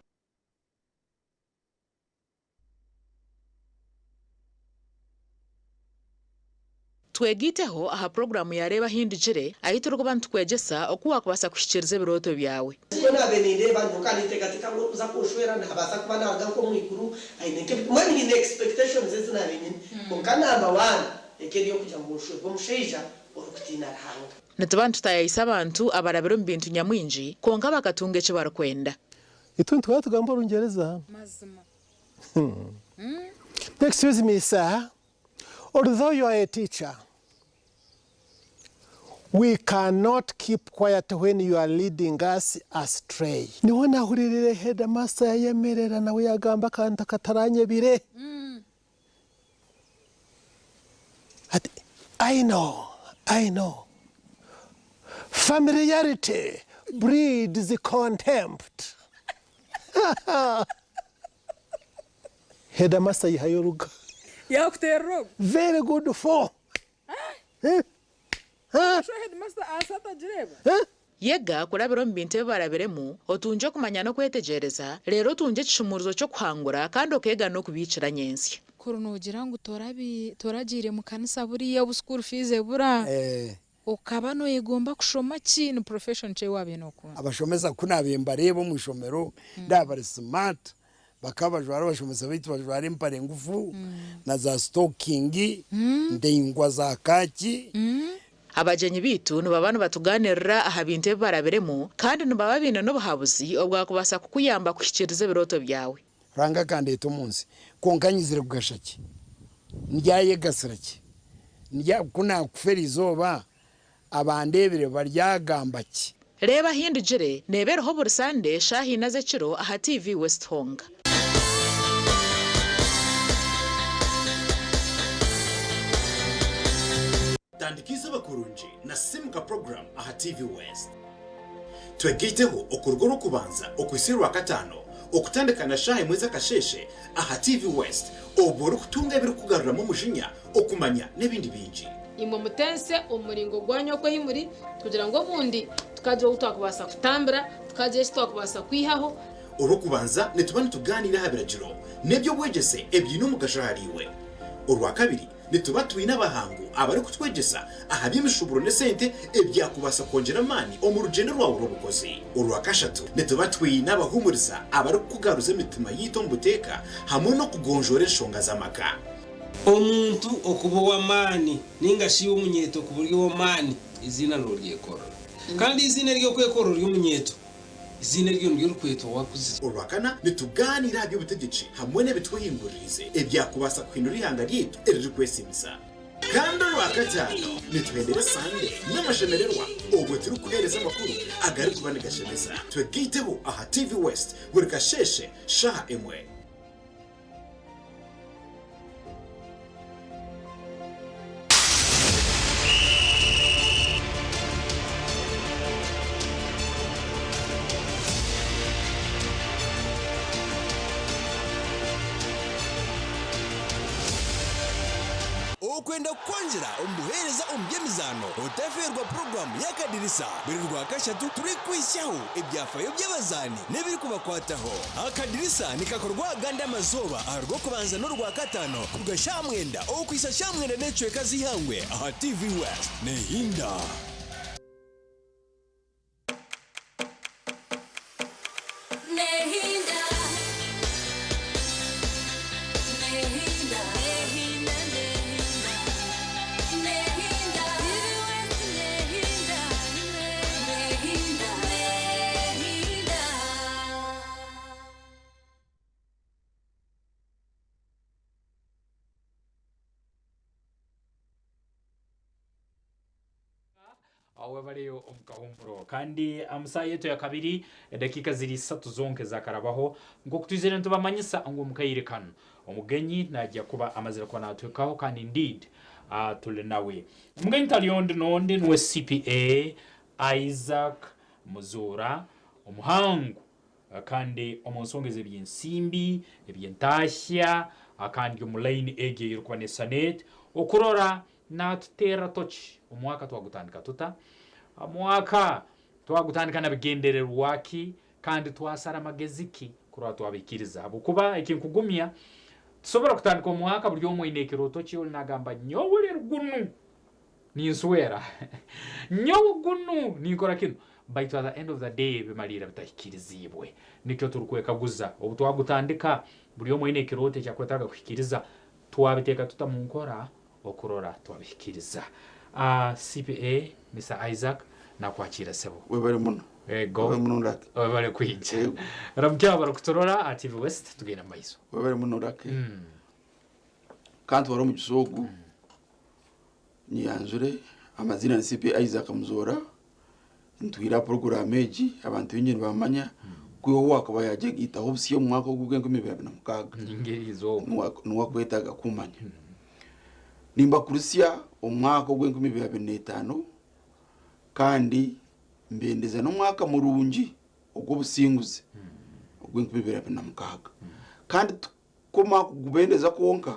Twegaiteho aha puroguraamu ya Reeba Ahindugire, ahu turikuba nitukwegyesa oku waakubaasa kuhikiiriza ebirooto byawe. Nikwo naabaire nindeeba nyowe ka ninteekateeka ngu orikuza kunshwera naabaasa kuba naaruga nk'omu iguru aine nk'ebi mbwenu nyine expectations ezi naabaire nyine kwonka number one eka eri ey'okugira ngu nshwerwe omushaija orikutiina Ruhanga. Nituba nitutaayaayisa abantu abarabire omu bintu nyamwingi kwonka bakatunga eki barikwenda. Itwe nituba tugamba Orungyereza. Excuse me sir, although you are a teacher, we cannot keep quiet when you are leading us astray. Niho nahuriirire headmaster yayemerera nawe yagamba akantu akataranyebire. Ati, I know, I know. Familiarity breeds contempt. Headmaster yihayo oruga. Yakuterera ogu. Very good for. Sho headmaster aasa atagireba. Yega kurabira omu bintu ebi barabiremu, otungye okumanya n'okwetegyereza, reero otungye ekishumuurizo ky'okuhangura kandi okeega n'okubiikira nyentsya. Kuri noogira ngu toragiire mu kanisa buriya obu school fees ebura, okaba nooyegomba kushoma ki? Ni profession ki ei waabaire nookunda? Abashomesa ku naabaire mbareeba omu ishomero ndaaba bari smart, bakaba bajwara abashomesa baitu bajwara empare ngufu na za sitokingi ndaingwa za kaaki. Abagyenyi baitu nibaba nibatugaaniirira aha bintu ebi barabiremu kandi nibaba baine n'obuhabuzi obwakubaasa kukuyamba kuhikiiriza ebirooto byawe. Ruhanga akandeeta omu nsi, kwonka nyizire kugasha ki? Ndyayegasira ki? Ndya, ku naakufa eri izooba, abandeebire baryagamba ki? Reeba Ahindugire neeba eriho buri Sande shaaha ina z'ekiro aha TV West Honga. Tandika eizooba kurungi na Sisimuka Program aha TV West. Twegaiteho okuruga Orwokubanza okuhitsya Orwakataano okutandika na shaaha emwe z'akasheeshe aha TV West obwo orikutunga ebirikukugaruramu omujinya, okumanya n'ebindi bingi. Imwe mutense omu muringo gwanyu oku ahi muri, kugira ngu obundi tukagira ou twakubaasa kutambira, tukagira eki twakubaasa kwihaho. Orwokubanza nituba nitugaaniira aha biragiro n'eby'obwegyese ebiine omugasho ahariiwe. Orwakabiri Nituba twine abahangu abarikutwegyesa aha by'emishuuburo n'esente ebyakubaasa kwongyera amaani omu rugyendo rwawe rw'obukozi. Orwakashatu, nituba twine abahuumuriza abarikukugaruza emitima yaitu omu buteeka hamwe n'okugonjoora enshonga z'amaka. Omuntu okuba ow'amaani nainga shi iwe omunyeeto okuba ori ow'amaani, eiziina nooryekorera. Kandi eiziina ery'okwekorera ori omunyeeto, Eiziina eryo niryo orikwetwa owakuzire. Orwakana, nitugaaniira aha by'obutegyeki hamwe n'ebitwehinguririize ebyakubaasa kuhindura eihanga ryaitu eririkwesiimisa. Kandi Orwakataano, nituhendera esande n'amashemererwa obwo turikuheereza amakuru agarikuba nigashemeza. Twegaiteho aha TV West buri kasheeshe shaaha emwe. Okwenda kukwongyera omu buheereza omu by'emizaano, otafeerwa puroguraamu y'Akadirisa buri Rwakashatu turikukuhitsyaho ebyafaayo by'abazaani n'ebirikubakwataho. Akadirisa nikakorwa agandi amazooba aha Rwokubanza n'Orwakataano kuruga shaaha mwenda okuhitsya shaaha mwenda n'ekicweka z'eihangwe aha TV West. Nehinda. Webaleyo omu kahuumuro. Kandi omu saaha yaitu ya kabiri, edakiika ziri isatu zonka ezakarabaho, nk'oku twizire nitubamanyisa ngu omu kaire kanu omugenyi naija kuba amazire kuba natuhikaho kandi indeed tuli nawe. Omugenyi tali ondi n'ondi nuwe CPA Isaac Muzoora, omuhangu kandi omu nsonga ez'eby'ensimbi, eby'entaahya kandi omu layini egi ey'erikuba n'esisana eti, okurora Naatuteerera toki. Omwaka twagutandika tuta? Omwaka twagutandika na bigendererwa ki kandi twasara magezi ki kurora twabihikiriza? Habwokuba eki nkugumya, tusobora kutandika omwaka buri omwe aine ekirooto kye, oli nagamba nyowe rero gunu ninswera, nyowe gunu ninkora kinu, baitu at the end of the day bimaliira bitahikiriziibwe. Nikyo turukwekaguza, obu twagutandika buri omwe aine ekirooto eki akwetaaga kuhikiriza, twabiteeka tuta mu nkora? Okurora twabihikiriza. CPA Mister Isaac nakwakiira sebo. Webale muno. Ego. Webale muno Lucky. Webale kwija. Ramukya abarikuturora aha TV West tugenda mu maiso. Webale muno Lucky. Kantware omugisa ogu nyeyanjure amaziina ni CPA Isaac Muzoora ntwire aha puroguraamu egi abantu baingi nibamanya kwiha obu wakuba yagyegaitaho obusya omu mwaka ogu ogw'enkumi ibiri abiri na mukaaga niwe akwetaaga kumanya. Nimbakurisya omwaka ogw'enkumi ibiri abiri n'etaano kandi mbendeza n'omwaka murungi ogw'obusinguzi ogw'enkumi ibiri abiri na mukaaga. Kandi tikukoma kugubendeza kwonka,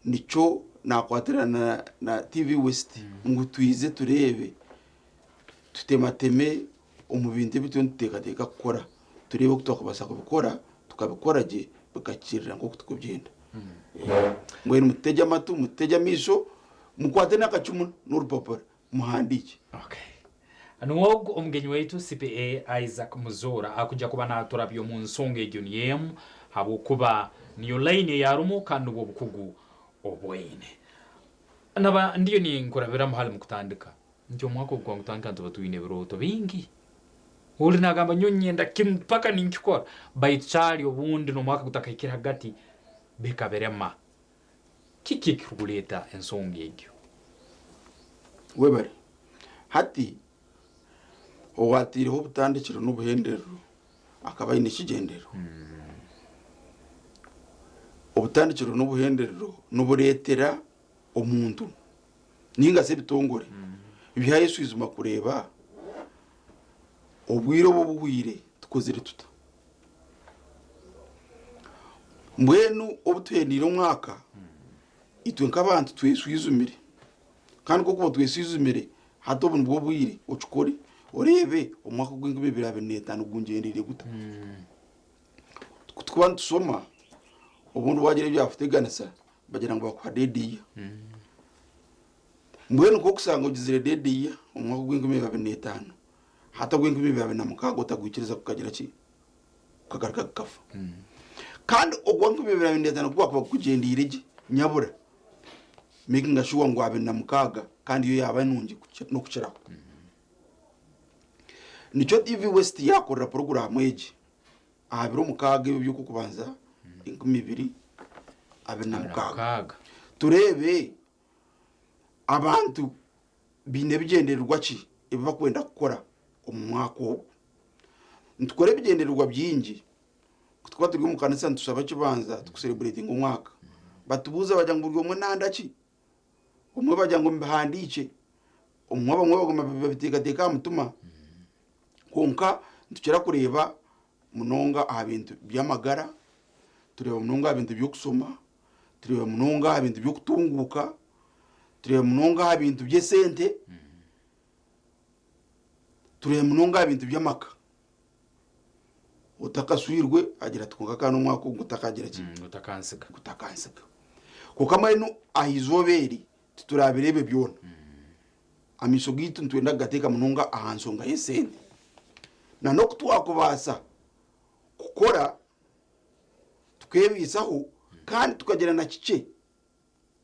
nikyo naakwatirana na TV West ngu twije tureebe tutemateme omu bintu ebi turiyo nituteekateeka kukora tureebe oku twakubaasa kubikora tukabikora gye bikakirira nk'oku turikubyenda. Mbwenu mututegye amatu, mututegye amaisho, mukwate n'akacumu n'orupapura muhandiikye. Niwe ogu omugenyi waitu CPA Isaac Muzoora akuja kuba naturabya omu nsonga egyo niyo emu habwokuba niyo line eyarumu kandi nubwo obukugu obwaine. Naba ndiyo ninkurabiramu hali mukutandika nti omwaka ogu gwangutandika nituba twine ebirooto bingi. Ori nagamba nyowe nyenda kinu paka ninkikora baitu kyali obundi n'omwaka gutakahikire hagati bikabirema. Kiki ekirikureeta ensonga egyo? Webare. Hati, owaataireho obutandikiro n'obuhenderero akaba aine ekigyendererwa. Obutandikiro n'obuhenderero nibureetera omuntu ninga shi ebitongore byayeshwijuma kureeba obwire obu obuhweire tukozire tuta. Mbwenu obu tuhendeire omwaka, itwe nk'abantu tweshwijumire kandi ku orikuba otweshwijumire hati obu nibwo bwire okikore oreebe omwaka ogw'enkumi ibiri abiri n'etaano gungyendeire guta. Ku turikuba nitushoma obundi waagira ebi byakuteganisa bagira ngu bakuha deediya. Mbwenu ku orikushanga ogizire deediya omwaka ogw'enkumi ibiri abiri n'etaano, hati ogw'enkumi ibiri abiri na mukaaga otagwikiriza gukagira ki? Gukagaruka gukafa. Kandi ogw'enkumi ibiri abiri n'etaano ku gwakuba gukugyendeire gye nyabura, makinga sure ngu abiri na mukaaga kandi yo yaaba nungi n'okukiraho. Nikyo TV West yaakorera puroguraamu egi aha biro mukaaga ebyo by'Okw'okubanza 2026. Tureebe abantu baine bigyendererwa ki ebi barikwenda kukora omu mwaka ogu. Nitukora ebigyendererwa bingi, ku turikuba turi omu kanisa nitushaba ekibanza tukusereburetinga omwaka, batubuuza bagira ngu buri omwe nanda ki? Obumwe bagira ngu mubihandiikye, obumwe abamwe baguma babiteekateeka aha mutima, kwonka nitukira kureeba munonga aha bintu by'amagara, tureeba munonga aha bintu by'okushoma, tureeba munonga aha bintu by'okutunguuka, tureeba munonga aha bintu by'esente, tureeba munonga aha bintu by'amaka. Otakashwirwe agira ati kwonka kandi omwaka ogu gutakagira ki? Gutakansiga. Gutakansiga. Kwonka mbwenu aha izooba eri titurabireebe byona. Amaisho gaitu nitwenda kugateeka munonga aha nshonga y'esente. Na n'oku twakubaasa kukora tukeebaisaho kandi tukagira na kikye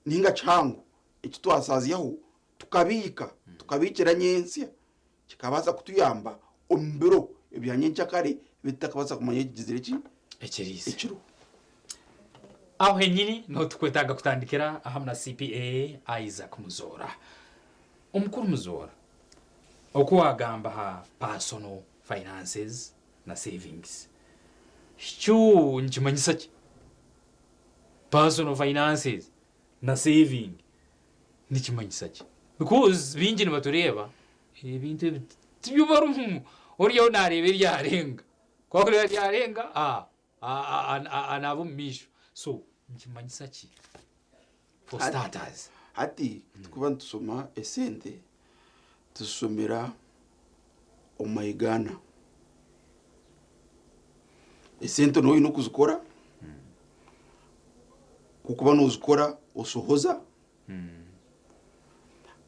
ninga kihango eki twasazyaho tukabiika, tukabiikira nyentsya kikabaasa kutuyamba omu biro ebya nyenkyakare ebi tutakabaasa kumanya ekigizire ki? Ekiriho. Aho henyini niho tukwetaaga kutandikira ahamu na CPA Isaac Muzoora. Omukuru Muzoora, Oku wagamba aha personal finances na savings kyo nikimanyisa ki? Personal finances na saving nikimanyisa ki? Because baingi nibatureeba ebintu ebi tibyo barimu, oriyaho nareeba eryarenga, ku arikureeba eryarenga anaaba omu maisho. So nikimanyisa ki for starters? Hati tukuba nitushoma esente tuzishomera omu mahigana. Esente nooba oine okuzikora, ku okuba noozikora oshohoza,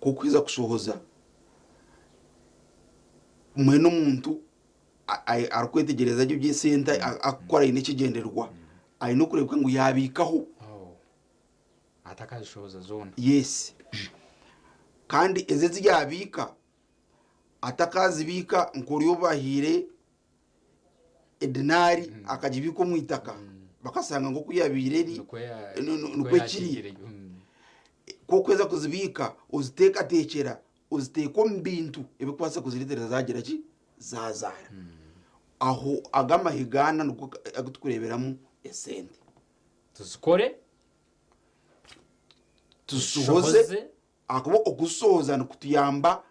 ku okuheza kushohoza mbwenu omuntu arikwetegyereza gye eby'esente akukora aine ekigyendererwa, aine okureebeka ngu yaabiikaho. Atakazishohoza zoona. Yes. Kandi ezi ezi yaabiika, atakazibiika nk'ori ou bahaire edinaari akagibiika omu itaka, bakashanga nk'oku yaabaire eri, nikwo ekiri. Ku orikuheza kuzibiika, oziteekateekyera, oziteeka omu bintu ebirikubaasa kuzireetera zaagira ki? Zaazaara. Aho ago amahigaana nigo agu turikureeberamu esente. Tuzikore. Tuzisohoze ahakuba okuzisohoza nikutuyamba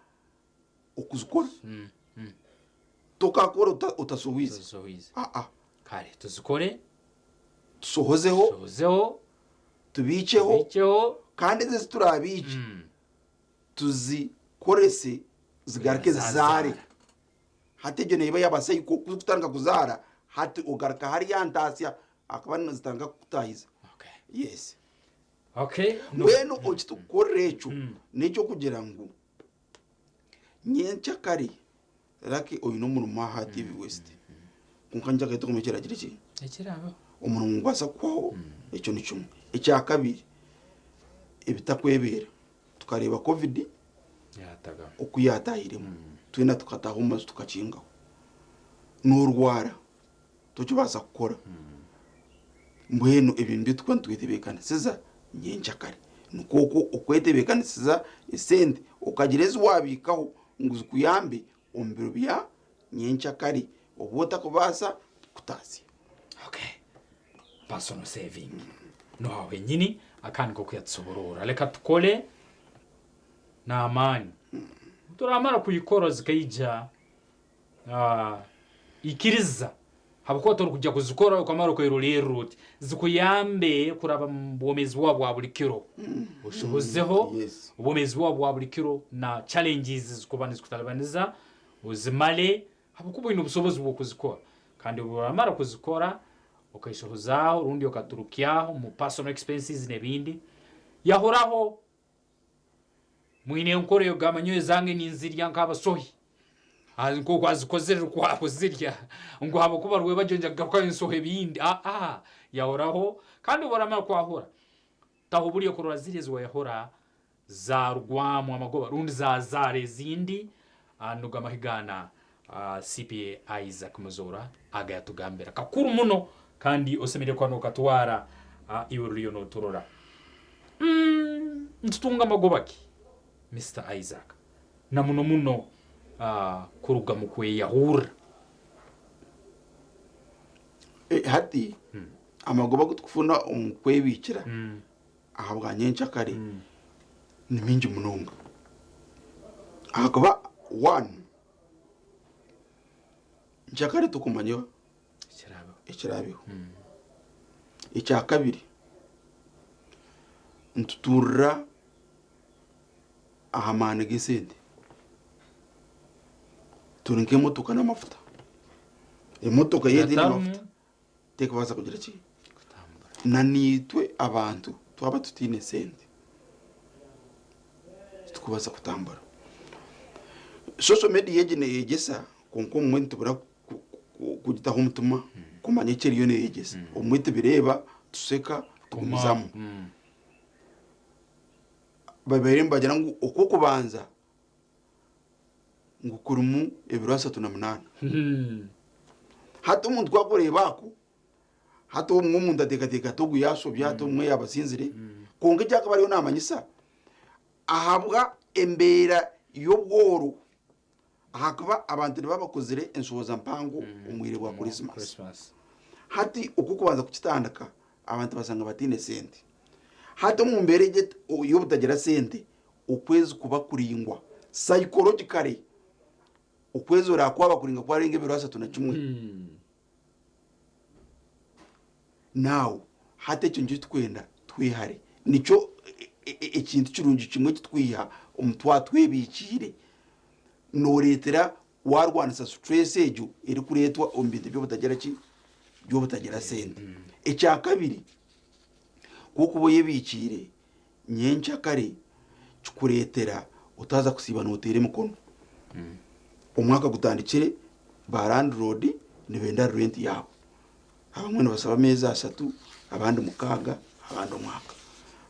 okuzikora. Tokakora otasohoize. Aa. Kare tuzikore. Tusohozeho. Tusohozeho. Tubiikyeho. Kandi ezi ezi turaabiikye tuzikorese zigaruke zizaare. Hati egyo neeba yaaba cycle ku zikutandika kuzaara hati ogaruka hariya ntaasya ahakuba nizitandika kukutaahiza. Yes. Okay. Mbwenu eki tukukorera ekyo n'eky'okugira ngu nyenkyakare Lucky oine omurimo aha TV West kwonka nyenkyakare tokumanya ekiragire ki? Ekiraabeho. Omurimo nigubaasa kuhwaho ekyo ni kimwe. Ekyakabiri ebitakwebeera tukareeba covid oku yaatahiremu twena tukataaha omu maju tukakingaho. Noorwara tokibaasa kukora. Mbwenu ebyo nibyo turikuba nitwetebeekanisiza nyenkyakare. Nikwo okwo okwetebeekanisiza esente okagira ezi waabiikaho ngu zikuyambe omu biro bya nyenkyakare obu otarikubaasa kutaasya. Okay. Personal saving. N'aho henyini aka niko kuyatusoborora. Reka tukore n'amaani. Turamara kuyikora zikaija Ikiriza habwokuba torukwija kuzikora okamara okerolerra oti zikuyambe kuraba omu bwomeezi bwawe bwa buli kiro. Oshohozeho obwomeezi bwawe bwa buli kiro na challenges ezikuba nizikutalibaniza ozimale habwokuba oine obusobozi bw'okuzikora. Kandi obu oramara kuzikora okeshohozaaho rundi okaturukyaho omu personal expenses n'ebindi, yahuraho. Mwine enkora ey'okugamba nyowe ezange ninzirya nk'abasohi nk'oku azikozere nukwo akuzirya ngu habwokuba rwebagyo nja kugarukayo nsohe ebindi aa yahoraho kandi obu oramara kwahura taho obulyo kurora ziri ezi wayahura zarugwamu amagoba rundi zazaara ezindi nugo amahigaana CPA Isaac Muzoora agayatugambira kakuru muno kandi osemeriire kuba nokatwara iwe ruriyo noturora. Nitutunga magoba ki Mister Isaac na muno muno kuruga mu kweyahurra? Hati amagoba agu tukufuna omu kwebiikira ahabwa nyenkyakare ni mingi munonga ahakuba one nyenkyakare tokumanya ekiraabeho. Ekyakabiri nitutuurira aha maani g'esente. Turi nk'emotoka n'amafuta. Emotoka yaaba etaine mafuta terikubaasa kugira ki? Nanaitwe abantu twaba tutaine sente titurikubaasa kutambura. Social media egi neeyegyesa kwonka obumwe nitubura kugitaho omutima kumanya eki eriyo neeyegyesa. Obumwe tubireeba tusheka tugumizamu. Babaire nibagira ngu okw'okubanza ngu kurimu ebiro 38. Hati omuntu ku arikureeba ako, hati obumwe omuntu ateekateeka ati ogu yaashobya, hati obumwe yaaba asinzire, kwonka eki arikuba ariyo naamanyisa, ahabwa embeera y'obworo. Ahakuba abantu nibaba bakozire enshohoza mpango omu bwire bwa Kurisimasi. Hati oku kubanza kukitandika abantu basanga bataine sente. Hati omu mbeera egi y'obutagira sente, okwezi kuba kuringwa psychologically, okwezi orakwaba kuringa kwarenga ebiro 31. Now hati ekyo nikyo tukwenda twehare, nikyo ekintu kirungi kimwe kitwiha omu twatwebikiire, noreetera warwanisa stress egyo erikureetwa omu bintu by'obutagira ki, by'obutagira sente. Ekyakabiri, kukuba oyebikiire nyenkyakare, kikureetera otaza kusiiba noteera emikono. Omwaka gutandikire, ba landlord nibenda rent yaabo, abamwe nibasaba ameezi 3, abandi 6, abandi omwaka.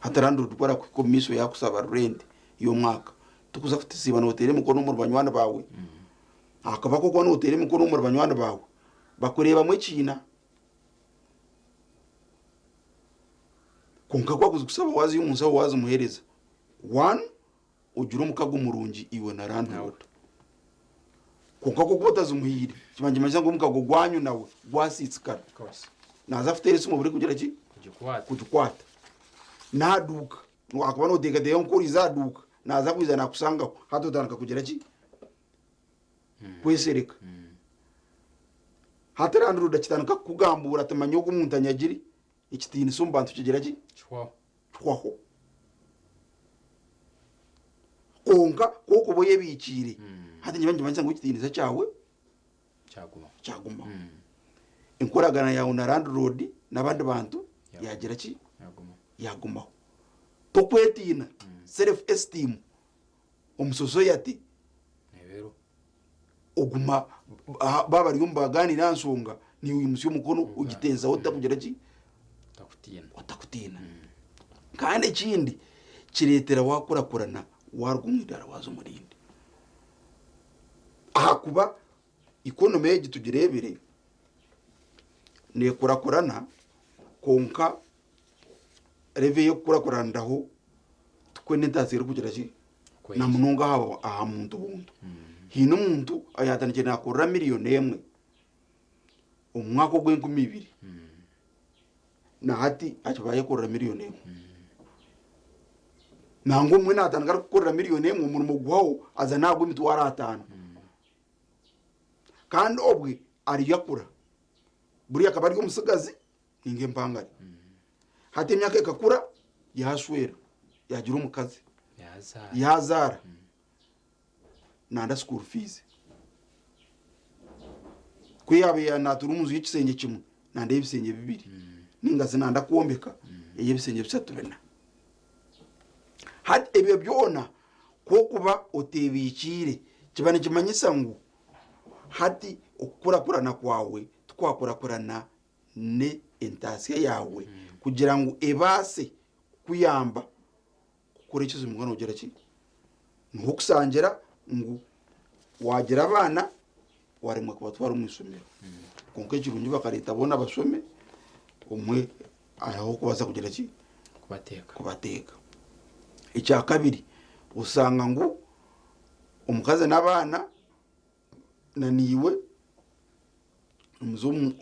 Hati landlord ku arakuhika omu maisho yakusaba rent y'omwaka, tukuza kusiiba noteera emikono omuri banywani baawe, akaba kokuba noteera emikono omuri banywani baawe bakureebamu ekiina. Konka kwakuza kusaba waziha omu nsaho, wazimuheereza, one ogira omukago murungi iwe na landlord. Konka kokuba otazimuhiire, kiba nikimanyisa ngu omukago gwanyu nawe gwasitsikara, naza kuteera esimu obure kugira ki, kugikwata. Naduuka akuba noteekateeka nkuriza aduuka, naza kwiza nakusangaho, hati otandika kugira ki, kwesereka. Hati landlord akitandika kukugambura ati, "Manya ogu omuntu anyagire." Ekitiinisa omu bantu kigira ki, kihwaho. Konka kokuba oyebikiire, hati niba nikimanyisa ngu ekitiinisa kyawe kyagumaho, enkoragana yawe na landlord n'abandi bantu yagira ki, yagumaho, tokwetiina, self esteem omu society oguma baba bari omu baganira aha nsonga, niwe oyimusya omukono ogiteezaho, otakugira ki, otakutiina. Kandi ekindi kireetera wakurakurana, waruga omu idaara waza omu rindi, ahakuba economy egi tugireebire neekurakurana, konka level y'okukurakuraniraho tikwe n'entaasi erikugira ki na munonga aha muntu buntu. Hiine omuntu ayatandikire nakorera 1 million omu mwaka ogw'2000, na hati akiba ayekorera 1 million. Nangwa omwe natandika arikukorera 1 million, omurimo guhaho aza nagwa 50,000, kandi obwe ariyakura buriya akaba ari omusigazi ninga empangare. Hati emyaka ekakura, yashwera, yagira omukazi, yazaara, nanda school fees. Ku yaba natura omu nju y'ekisenge kimwe, nanda ebisenge bibiri, ninga se nanda kwombeka ey'ebisenge bisatu, bina. Hati ebyo byona kwokuba otebikiire, kiba nikimanyisa ngu hati okukurakurana kwawe tikwakurakurana ne entaasya yawe kugira ngu ebaase kukuyamba kukora ekizibu. Mbwenu ogira ki, niho okusangira ngu wagira abaana waremwa kubatwara omu ishomero. Konka ekirungi bakareeta boona bashome, omwe ariho kubaasa kugira ki, kubateeka. Ekyakabiri, osanga ngu omukazi n'abaana na niiwe nimuza omu